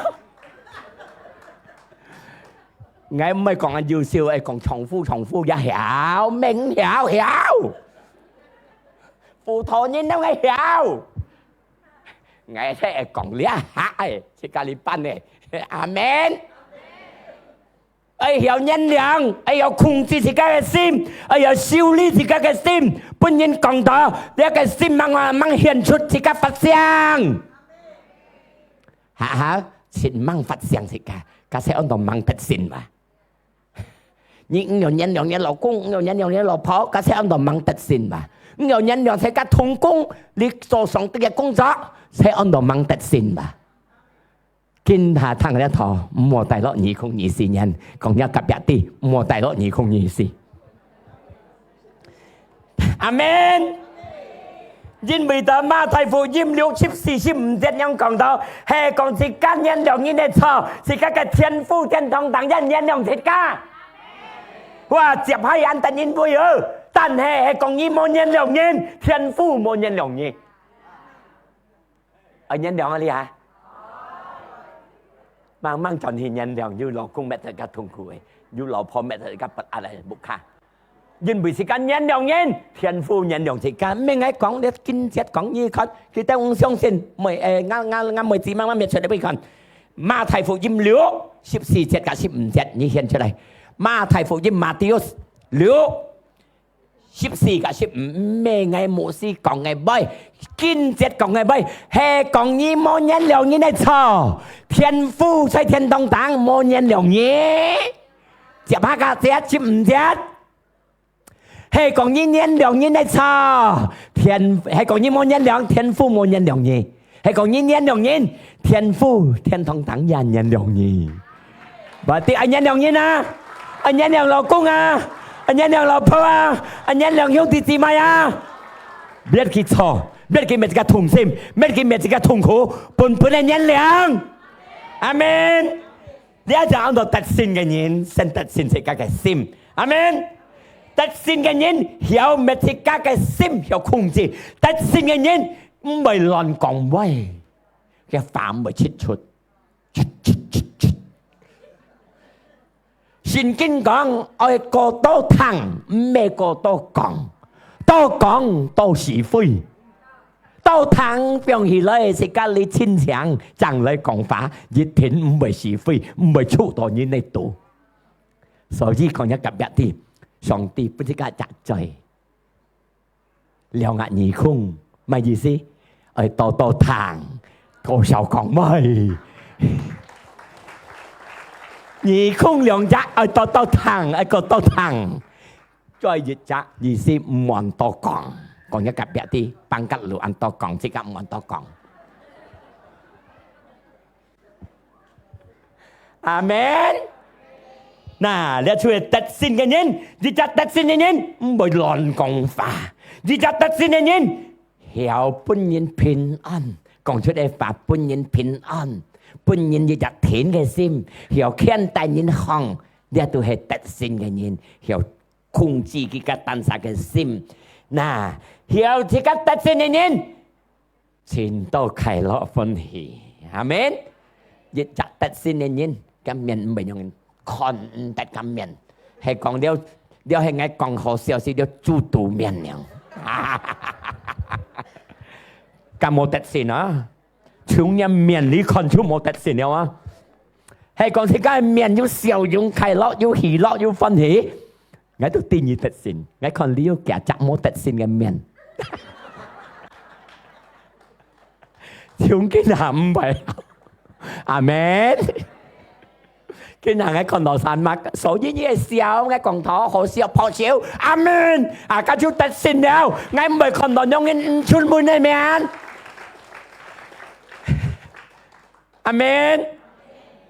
𠊎毋係講恁優秀，係講丈夫，丈夫也曉，明曉，曉。婦道人都會曉。𠊎係講這下个，自家哩辦个。阿門。愛曉原諒，愛曉控制自家个心，愛曉修理自家个心，分人講到，這个心慢慢慢顯出自家發性。 哈哈，盡猛發性自家，該係安到猛得勝嘛。你毋曉原諒你老公，毋曉原諒你老婆，該係安到猛得勝嘛。毋曉原諒自家同工，你做上帝个工作，係安到猛得勝嘛。今下聽這套，毋好帶落二空二四年，講若隔壁知，毋好帶落二空二四。 阿門。因為到馬太福音六十四十五節樣講到，係講自家原諒人个錯，自家个天父天堂當然原諒自家。哇，接下恁得人會哦，但係係講你無原諒人，天父無原諒你。 愛原諒啊你啊！慢慢轉去原諒，有老公搣自家痛苦个，有老婆搣自家不安个屋下。因為自家原諒人，天父原諒自家。毋係𠊎講，這經節講你看，佢兜毋相信，妹，誒，𠊎，𠊎，𠊎妹子慢慢搣出來分你看。馬太福音六十四節甲十五節，你掀出來。馬太福音Matius六 十四甲十五，毋係𠊎牧師講个話，經節講个話，係講你無原諒人个錯，天父在天堂頂無原諒你。接下个節，十五節，係講你原諒人个錯，天，係講你無原諒，天父無原諒你。 係講你原諒人，天父天堂當然原諒你。Berarti愛原諒人啊，愛原諒老公啊，愛原諒老婆啊，愛原諒兄弟姊妹啊。別去錯，別去搣自家痛心，別去搣自家痛苦，本本个原諒。阿門。 這就安到得勝个人，先得勝自家个心。阿門。得勝个人曉搣自家个心，曉控制。得勝个人毋會亂講話，个話毋會出出，出出出出。聖經講，愛過多聽，毋係過多講，多講多是非。 多聽放起來，自家哩清醒，正來講話，一定毋會是非，毋會觸到人个肚。所以講若隔壁知，上帝分自家隻嘴，兩隻耳空，麼意思？愛多多聽，過少講話。耳空兩隻愛多多聽，愛過多聽。 再一隻意思，毋好多講。講若隔壁知，放隔路恁多講，自家毋好多講。阿門。那，這就係得勝个人，一隻得勝个人，毋會亂講話。一隻得勝个人，曉分人平安，講出个話分人平安，分人一隻定个心，曉牽帶人行，這都係得勝个人，曉 控制自家單儕个心。那，曉自家得勝个人，盡多快樂歡喜。阿門。一隻得勝个人，个面毋會用看毋得个面，係講了，了係𠊎講好笑，係了豬肚面了。敢無得勝啊？從若面裡看就無得勝了啊！係講自家个面有笑容、快樂、有喜樂、有歡喜， 𠊎都知你得勝，𠊎看你有幾隻無得勝个面。從今下毋會。阿門。今日𠊎看到山脈，所以你會笑，𠊎講道好笑，拍手，阿門。啊，該就得勝了。𠊎毋會看到兩人五寸分个面。阿門。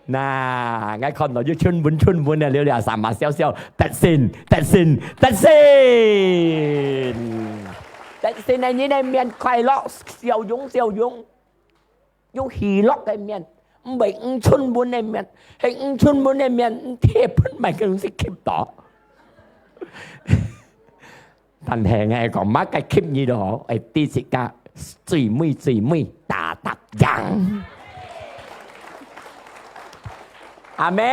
那，𠊎看到一寸分、寸分个了了，sama笑笑，得勝，得勝，得勝。得勝个人个面快樂，笑容，笑容。 有喜樂个面，毋係五寸分个面，係五寸分个面，鐵盆買个東西吸到。但係𠊎講，麼个吸你咯，會知自家最尾最尾打打贏。阿門。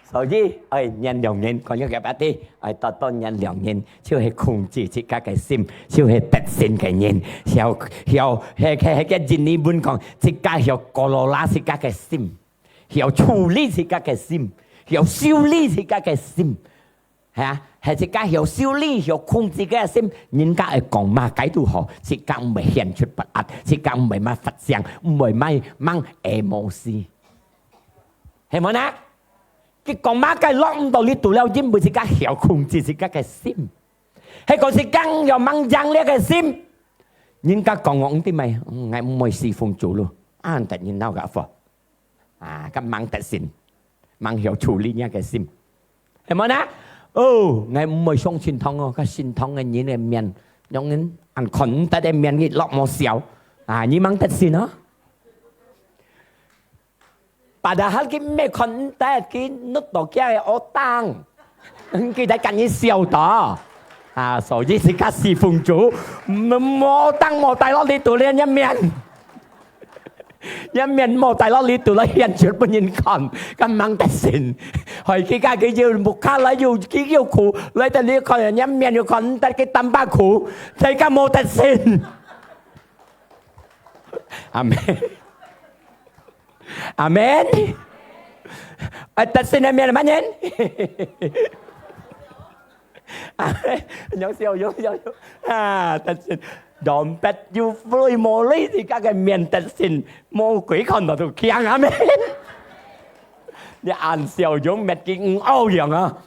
所以，愛原諒人，講一個別个，愛多多原諒人，就係控制自家个心，就係得勝个人。曉，曉，係，係，係个印尼文講，自家曉kolola自家个心，曉處理自家个心，曉修理自家个心。係啊，係自家曉修理，曉控制个心，人家愛講麼个都好，自家毋會顯出不安，自家毋會麼發聲，毋會麼，麼emosi。係無呢？ 佢講麼个落毋到你肚了，因為自家曉控制自家个心。係講自家曉吂贏這个心。人家講𠊎毋知咩，嗯，𠊎毋會侍奉主咯。啊，但人鬧个火。啊，該吂得勝，吂曉處理這个心。係無呢？哦，𠊎毋會上聖堂哦，該聖堂个人个面，讓人恁看毋得个面，佢落無笑。啊，你吂得勝哦。 Padahal佢毋係看毋得，佢搦到佢个學堂，佢在跟你笑到。啊，所以自家侍奉主，無，無學堂無帶落你肚裡个面，个面無帶落你肚裡顯出分人看，該吂得勝。害佢家佢又木卡來又，佢又苦，來等你看，个面又看毋得，佢tambah苦，自家無得勝。阿門。 阿門。啊，得勝个面係麼人？啊，用笑，用笑，用。啊，得勝。Dompet有鐳無鐳，自家个面得勝，魔鬼看到都驚，阿門。你恁笑容，滅佢毋好樣啊！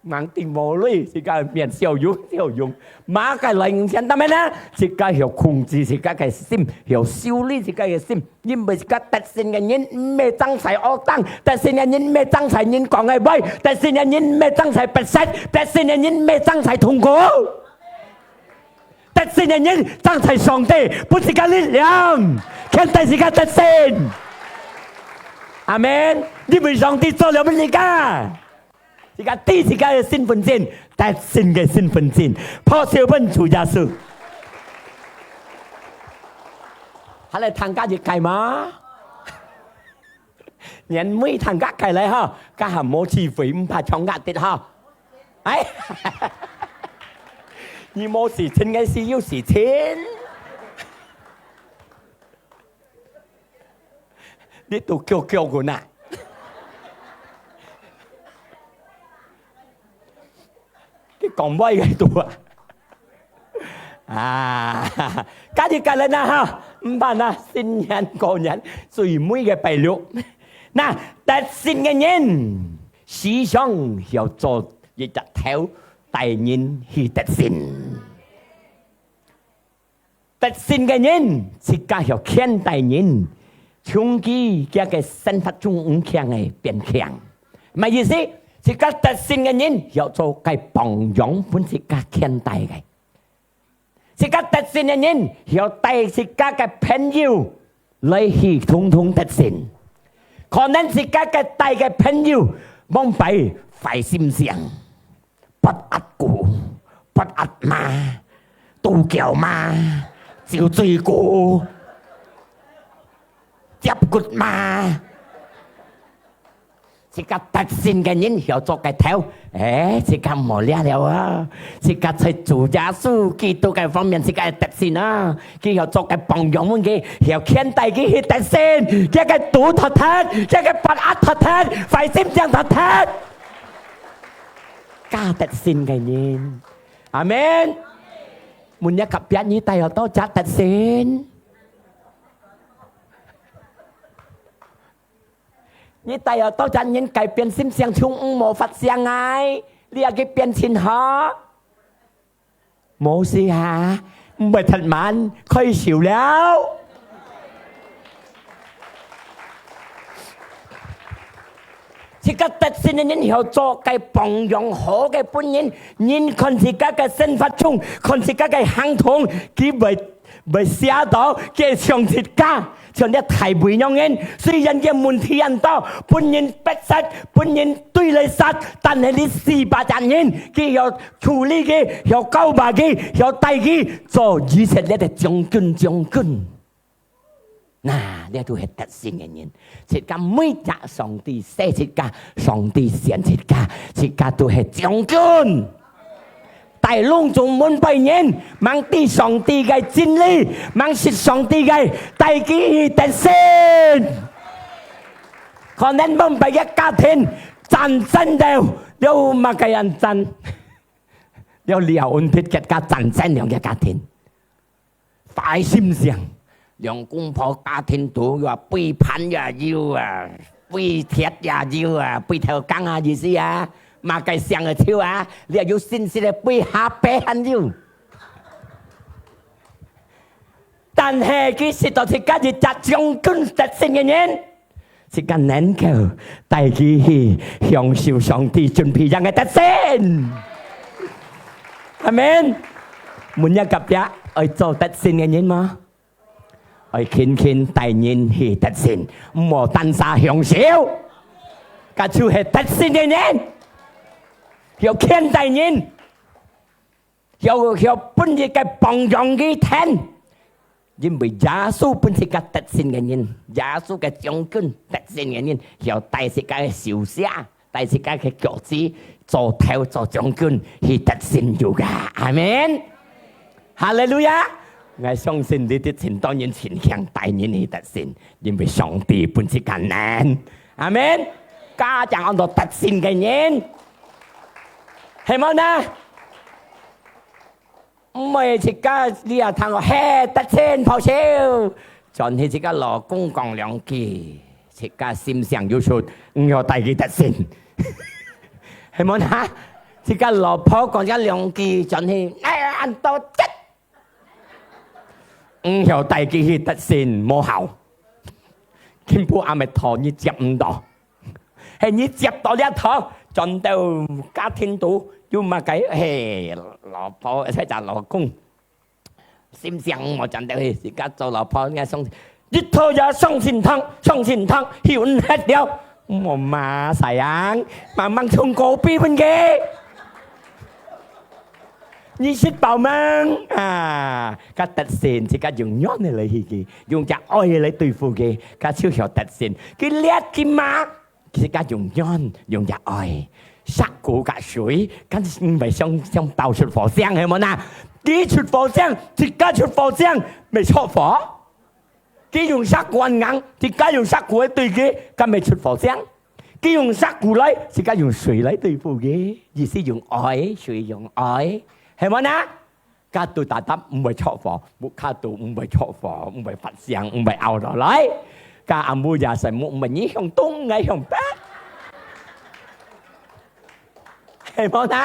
吂知無鐳，自家面笑容笑容，麼个來五千，但係呢，自家曉控制自家个心，曉修理自家个心，因為自家得勝个人毋係爭在惡當，得勝个人毋係爭在人講个話，得勝个人毋係爭在不實，得勝个人毋係爭在痛苦。得勝个人爭在上帝，分自家力量，牽帶自家得勝。阿門。因為上帝做了分自家。 自家知自家个身份證，得勝个身份證，拍手分主耶穌。還來聽加一屆嗎？年尾聽加屆來哈，該還無聚會，毋怕搶壓的哈。哎，你無事情个時有事情。 你都叫叫个呐。你講話个都啊。啊，家己个人啊哈，毋怕啦，新年過年最尾个拜六。那，得勝个人，時常要做一隻頭，帶人去得勝。 得勝个人，自家曉牽帶人，從佢个生活中毋強个變強。麼意思？自家得勝个人，曉做个榜樣分自家牽帶个。自家得勝个人，曉帶自家个朋友來去通通得勝。可能自家个帶个朋友，往擺壞心腸。 發惡估，發惡罵，肚絞罵，酒醉估，接骨罵。自家得勝个人曉做个頭，欸，自家無倈了啊！自家在主耶穌基督个方面，自家得勝啊！佢曉做个榜樣分佢，曉牽帶佢去得勝，佢个肚脫忒，佢个發惡脫忒，壞心腸脫忒。 家得勝个人。阿門。問一隔壁你帶有多隻得勝？你帶有多隻人改變心情，就毋好發生啊！你愛去變成好。無事啊，毋會忒慢，開始了。自家得勝个人，曉做个榜樣好个分人，人看自家个生活中，看自家个行動，佢會 會寫到佢像自家，像這大衛樣人，雖然佢問題恁多，分人逼殺，分人追來殺，但係這四百隻人，佢曉處理佢，曉教化佢，曉帶佢做以色列个將軍，將軍。那，這都係得勝个人。自家每隻上帝使自家，上帝選自家，自家都係將軍。 帶攏總門背人，吂知上帝个真理，吂識上帝个，帶佢去得勝。可能門背个家庭戰爭到，了麼个人戰？了，了，恩別个家戰爭兩个家庭。 壞心腸，兩公婆家庭肚啊，背叛也有啊，背鐵也有啊，背頭扛啊，意思啊，麼个想个就啊，你也有信息个背下背還有。但係佢識到自家一隻將軍得勝个人， 自家能夠帶佢去享受上帝準備樣个得勝。阿門。問一隔壁，愛做得勝个人嗎？愛勤勤帶人去得勝，毋好單儕享受。該就係得勝个人，曉牽帶人。 曉，曉分一个榜樣佢聽。因為耶穌分自家得勝个人，耶穌个將軍得勝个人，曉帶自家个手下，帶自家个腳子，做頭做將軍去得勝有个。阿門。哈利路亞！𠊎相信你兜盡多人盡強帶人去得勝，因為上帝分自家能。阿門。家長安到得勝个人，係無呢？ 毋會自家你也聽講，嘿，得勝拍手，轉去自家老公講兩句，自家心想有數，毋曉帶佢得勝。係無哈？自家老婆講一兩句，轉去，哎，恁多隻，毋曉帶佢去得勝，無效。根本阿姆討你接毋到。 係你接到這頭，轉到家庭肚，有麼个？嘿，老婆，或者老公，心想無轉到去，自家做老婆，人家相信，一頭也相信聽，相信聽，曉毋忒了，莫罵sayang，慢慢從高飛分佢。你食飽吂？啊，該得勝，自家用軟个來去佢，用隻愛个來對付佢，該就曉得勝。佢烈佢罵， 自家用軟，用隻愛，石牯佮水，敢毋係相，相爆出火星，係無呢？佢出火星，自家出火星，毋係著火？佢用石牯恁硬，自家用石牯來對佢，敢毋係出火星？佢用石牯來，自家用水來對付佢，意思用愛，水用愛，係無呢？ 該都tetap毋會著火，屋下都毋會著火，毋會發生，毋會拗落來。該阿姆也係毋，毋會你向東，𠊎向北。係無呢？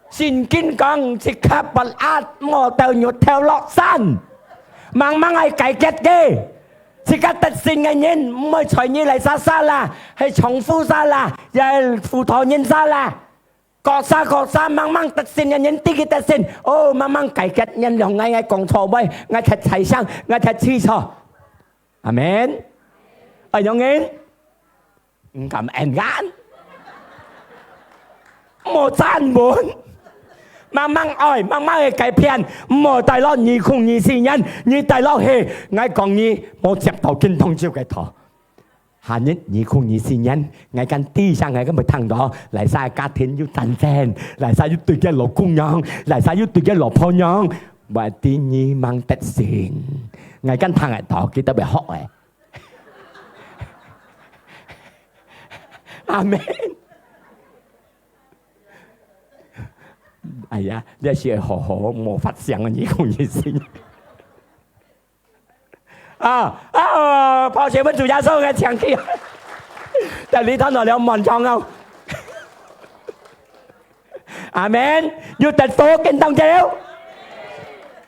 聖經講，自家發閼，莫到日頭落山，慢慢愛解決个。自家得勝个人，毋會在你來salah，係丈夫salah，也係輔導人salah。 各儕各儕，慢慢得勝个人，知佢得勝。哦，慢慢解決，原諒𠊎，𠊎講錯話，𠊎忒大聲，𠊎忒知錯。阿門。愛仰般？毋敢應眼。莫站穩。慢慢愛，慢慢个改變，毋好帶落二空二四年，你帶落去，𠊎講你無接到今當晝个道。 下日二空二四年，𠊎敢知聲，𠊎敢會聽到，哪儕家庭有戰爭，哪儕有對个老公樣，哪儕有對个老婆樣，或者你吂得勝。𠊎敢聽得到，佢特別學个。阿門。哎呀，這係好好無發生个二空二四年。 啊，啊，拍手分主耶穌，𠊎請佢。在這頭腦了滿堂啊。阿門。有得到跟當久。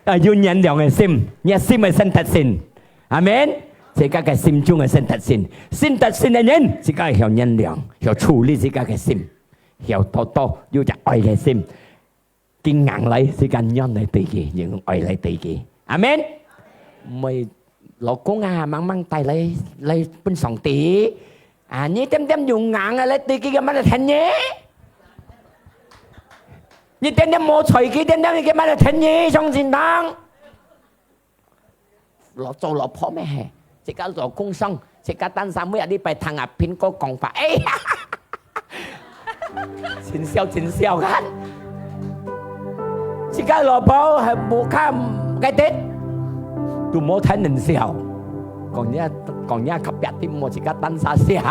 啊，有原諒个心，你个心會先得勝。阿門。自家个心中會先得勝，先得勝个人，自家曉原諒，曉處理自家个心，曉多多有隻愛个心。 佢硬來，自家軟來對佢，用愛來對佢。阿門。毋會老公啊，猛猛帶來，來分上帝。啊，你點點用硬个來對佢，佢乜來聽你？你點點無睬佢，點點佢乜來聽你？相信人。 老做老婆咩係，自家老公上，自家單身每日禮拜聽啊蘋果講話，哎呀，真笑真笑看。自家老婆還無看該點，都無聽人笑。講人，講人隔壁啲無自家單身笑。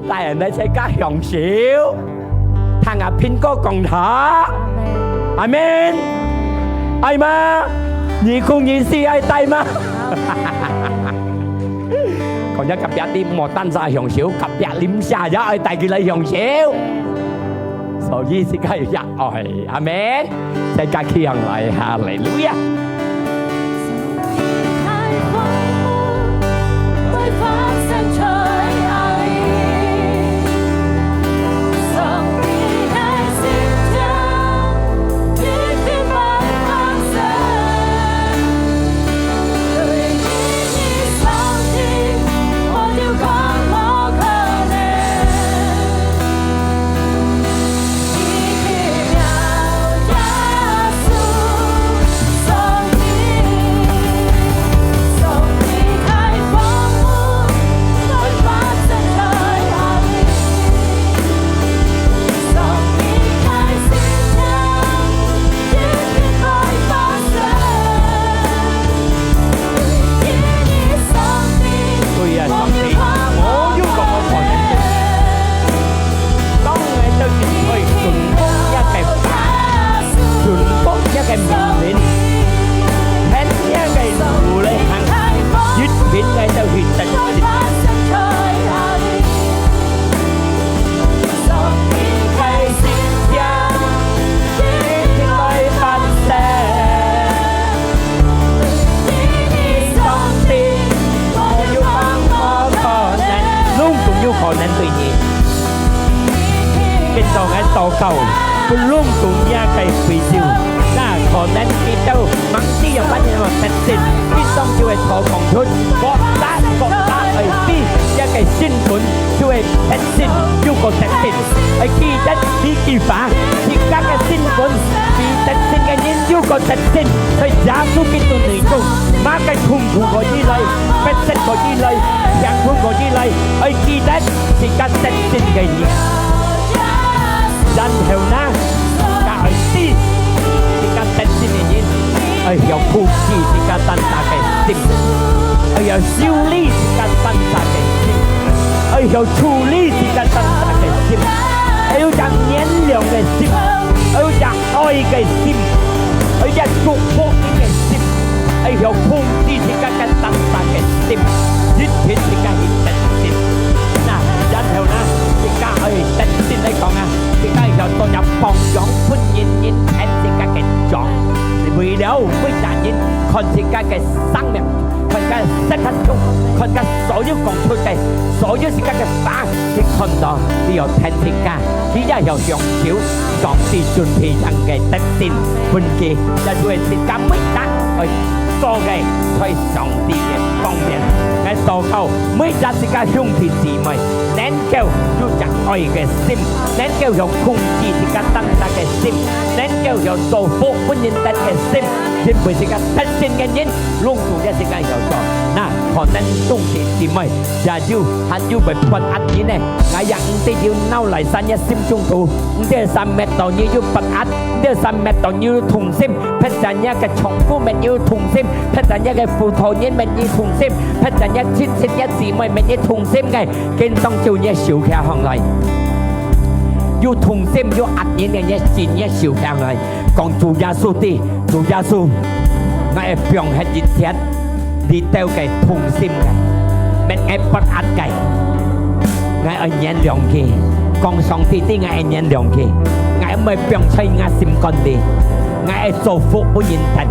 帶人來自家享受，聽啊蘋果講道。阿門。愛嗎？二空二四愛帶嗎？講人隔壁啲無單身享受，隔壁鄰舍也愛帶佢來享受。所以自家有一愛，阿門。 大家企起來，哈利路亞！對啊，上帝，我有講我可能對你。當𠊎兜一定會順服若个話，順服若个命令，跈若个路來行，一定𠊎兜會得勝。 攏總有可能對你。今朝𠊎禱告，分攏總若个會友，若可能佢兜吂知仰般樣得勝，今朝就會禱告出，各儕各儕愛知這个身份，就會 得勝，有個得勝。愛記得這句話，自家个身份，比得勝个人有個得勝。在耶穌基督內中，麼个痛苦可以來，逼迫可以來，病痛可以來，愛記得自家得勝个人。然後呢，自家愛知，自家得勝个人，愛曉控制自家單儕个心，愛曉修理自家單儕个心。 愛曉處理自家單儕个心，愛有隻原諒个心，愛有隻愛个心，愛有隻祝福个心，愛曉控制自家个單儕个心，一定自家去得勝。那，然後呢，自家愛得勝來講啊，自家愛曉做隻榜樣，分人人聽自家个講，為了每隻人看自家个生命。 看个色看中，看个所有講出个，所有自家个話，佢看到，佢要聽自家，佢也要享受上帝準備人个得勝，分佢，也就係自家每隻愛做个，在上帝个方面。𠊎禱告，每隻自家兄弟姊妹，能夠有隻愛个心，能夠有控制自家單儕个心，能夠有祝福分人得个心，因為自家得勝个人， 攏總也自家曉做。那，可能兄弟姊妹，也有，還有會發閼人呢。𠊎也毋知有哪來山个心中肚，毋知山搣到你有發閼，毋知山搣到你有痛心，或者若个丈夫搣你有痛心，或者若个婦道人搣你痛心，或者若親戚若姊妹搣你痛心个，今當晝你收起項來。有痛心，有閼人个，你真个收起項來。 講主耶穌知，主耶穌，𠊎會放忒一切，你兜个痛心个，搣𠊎發閼个，𠊎愛原諒佢。講上帝知𠊎愛原諒佢，𠊎毋愛放在𠊎心肝裡，𠊎愛做福分人得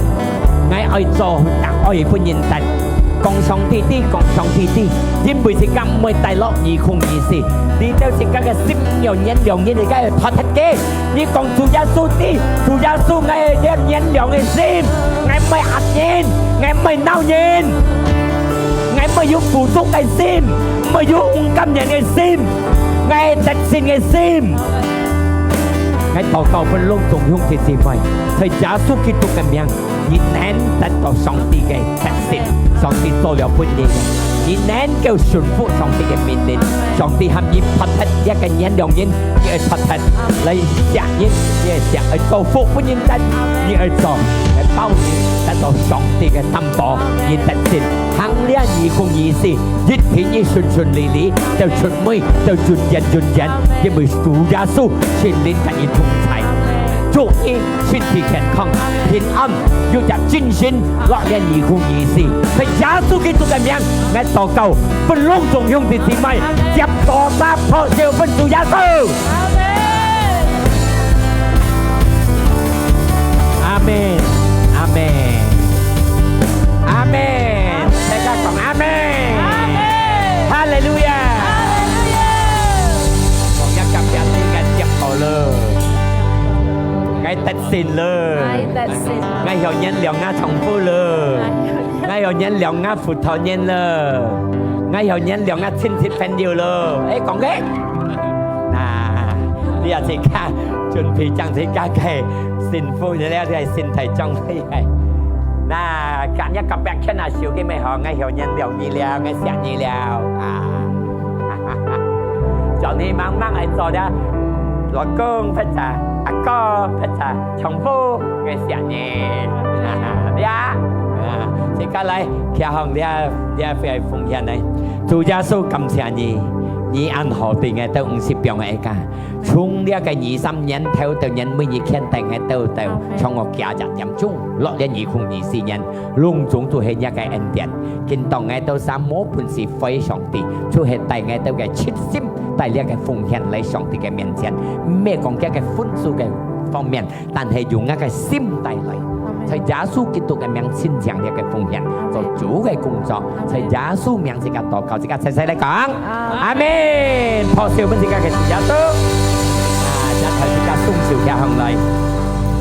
，𠊎愛做大愛分人得。講上帝知，講上帝知，因為自家毋會帶落二空二四，你兜自家个心有原諒，你自家愛脫忒佢。 你講主耶穌知，主耶穌，𠊎有原諒个心，𠊎毋愛閼人，𠊎毋愛惱人，𠊎毋愛有苦毒个心，毋愛有毋甘願个心，𠊎愛得勝个心。𠊎禱告分攏總兄弟姊妹，在耶穌基督个名， 你能得到上帝个得勝，上帝做了分你个，你能夠順服上帝个命令。上帝喊你脫忒這个原諒人，你愛脫忒；來惜人，你愛惜；愛做福分人得，你愛做；愛包你得到上帝个擔保，你得勝。行這二空二四，一定你順順利利，到出尾，到永遠永遠，因為主耶穌聖靈同你同在。祝你 身體健康、平安，有隻精神，樂園二空二四。在耶穌基督个名，𠊎禱告，分攏總兄弟姊妹，接大把拍手分主耶穌。阿們，阿們，阿們。大家講阿們。哈利路亞。講一下，別人个接好了。 𠊎得勝了。𠊎得勝。𠊎曉原諒吾丈夫了。𠊎曉原諒吾輔導員了。𠊎曉原諒吾親戚朋友了。誒，講个？那，你也自家準備將自家个幸福了，你个心態裝備。那，今日隔壁牽下手个咩吼，𠊎曉原諒你了，𠊎惜你了。啊。 叫你慢慢來做了，老公或者阿哥或者丈夫，𠊎惜你。呀，啊，自家來，擎䟘這，這份奉獻呢。主耶穌，感謝你，你恁好對𠊎兜毋識放个家。從這个二三年頭到年尾，你牽帶𠊎兜到，從屋企一點鐘，落了二空二四年。 攏總都係若个恩典。今當𠊎兜儕無本事回上帝，就係帶𠊎兜个切心，帶這个奉獻來上帝个面前。毋係講這个分數个方面，但係用吾个心帶來。在耶穌基督个名，親像這个奉獻，做主个工作。在耶穌名，自家禱告，自家齊齊來講。 阿們。拍手分自家个主耶穌。啊，這頭自家雙手擎䟘來，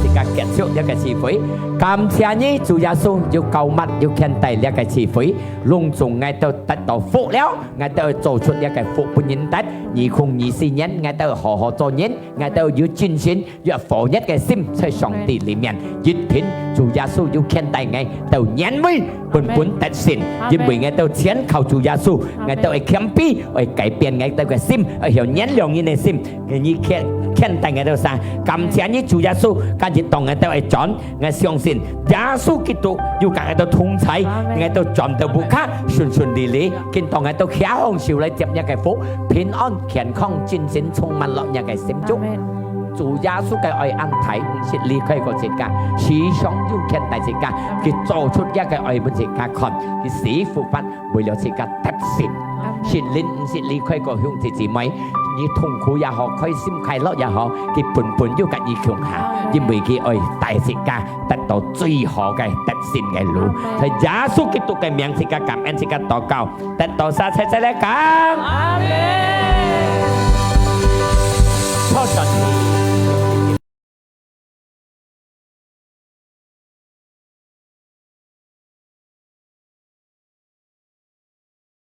自家結束這个聚會。感謝你，主耶穌，有膏抹，有牽帶這个聚會，攏總𠊎兜得到福了，𠊎兜做出這个福分人得。二空二四年，𠊎兜好好做人，𠊎兜有精神， 有火熱个心在上帝裡面，一定主耶穌有牽帶𠊎到年尾本本得勝，阿們。因為𠊎兜全靠主耶穌，阿們。𠊎兜愛謙卑，愛改變𠊎兜个心，愛有原諒人个心。你牽，牽帶𠊎兜儕，感謝你主耶穌，今日當𠊎兜愛轉，𠊎相信耶穌基督有佮𠊎兜同在，阿們。𠊎兜轉到屋下順順利利，今當𠊎兜擎䟘手來接若个福，平安、健康、精神充滿落若个心中。阿們。 主耶穌个愛恁大，毋識離開過自家，時常有牽帶自家，佢做出這个愛分自家看，佢死復活，為了自家得勝。阿們。聖靈毋識離開過兄弟姊妹，你痛苦也好，開心快樂也好，佢本本有佮你共下，阿們。因為佢愛帶自家得到最好个得勝个路。阿們。在耶穌基督个名，自家感恩，自家禱告，得到儕齊齊來講。阿們。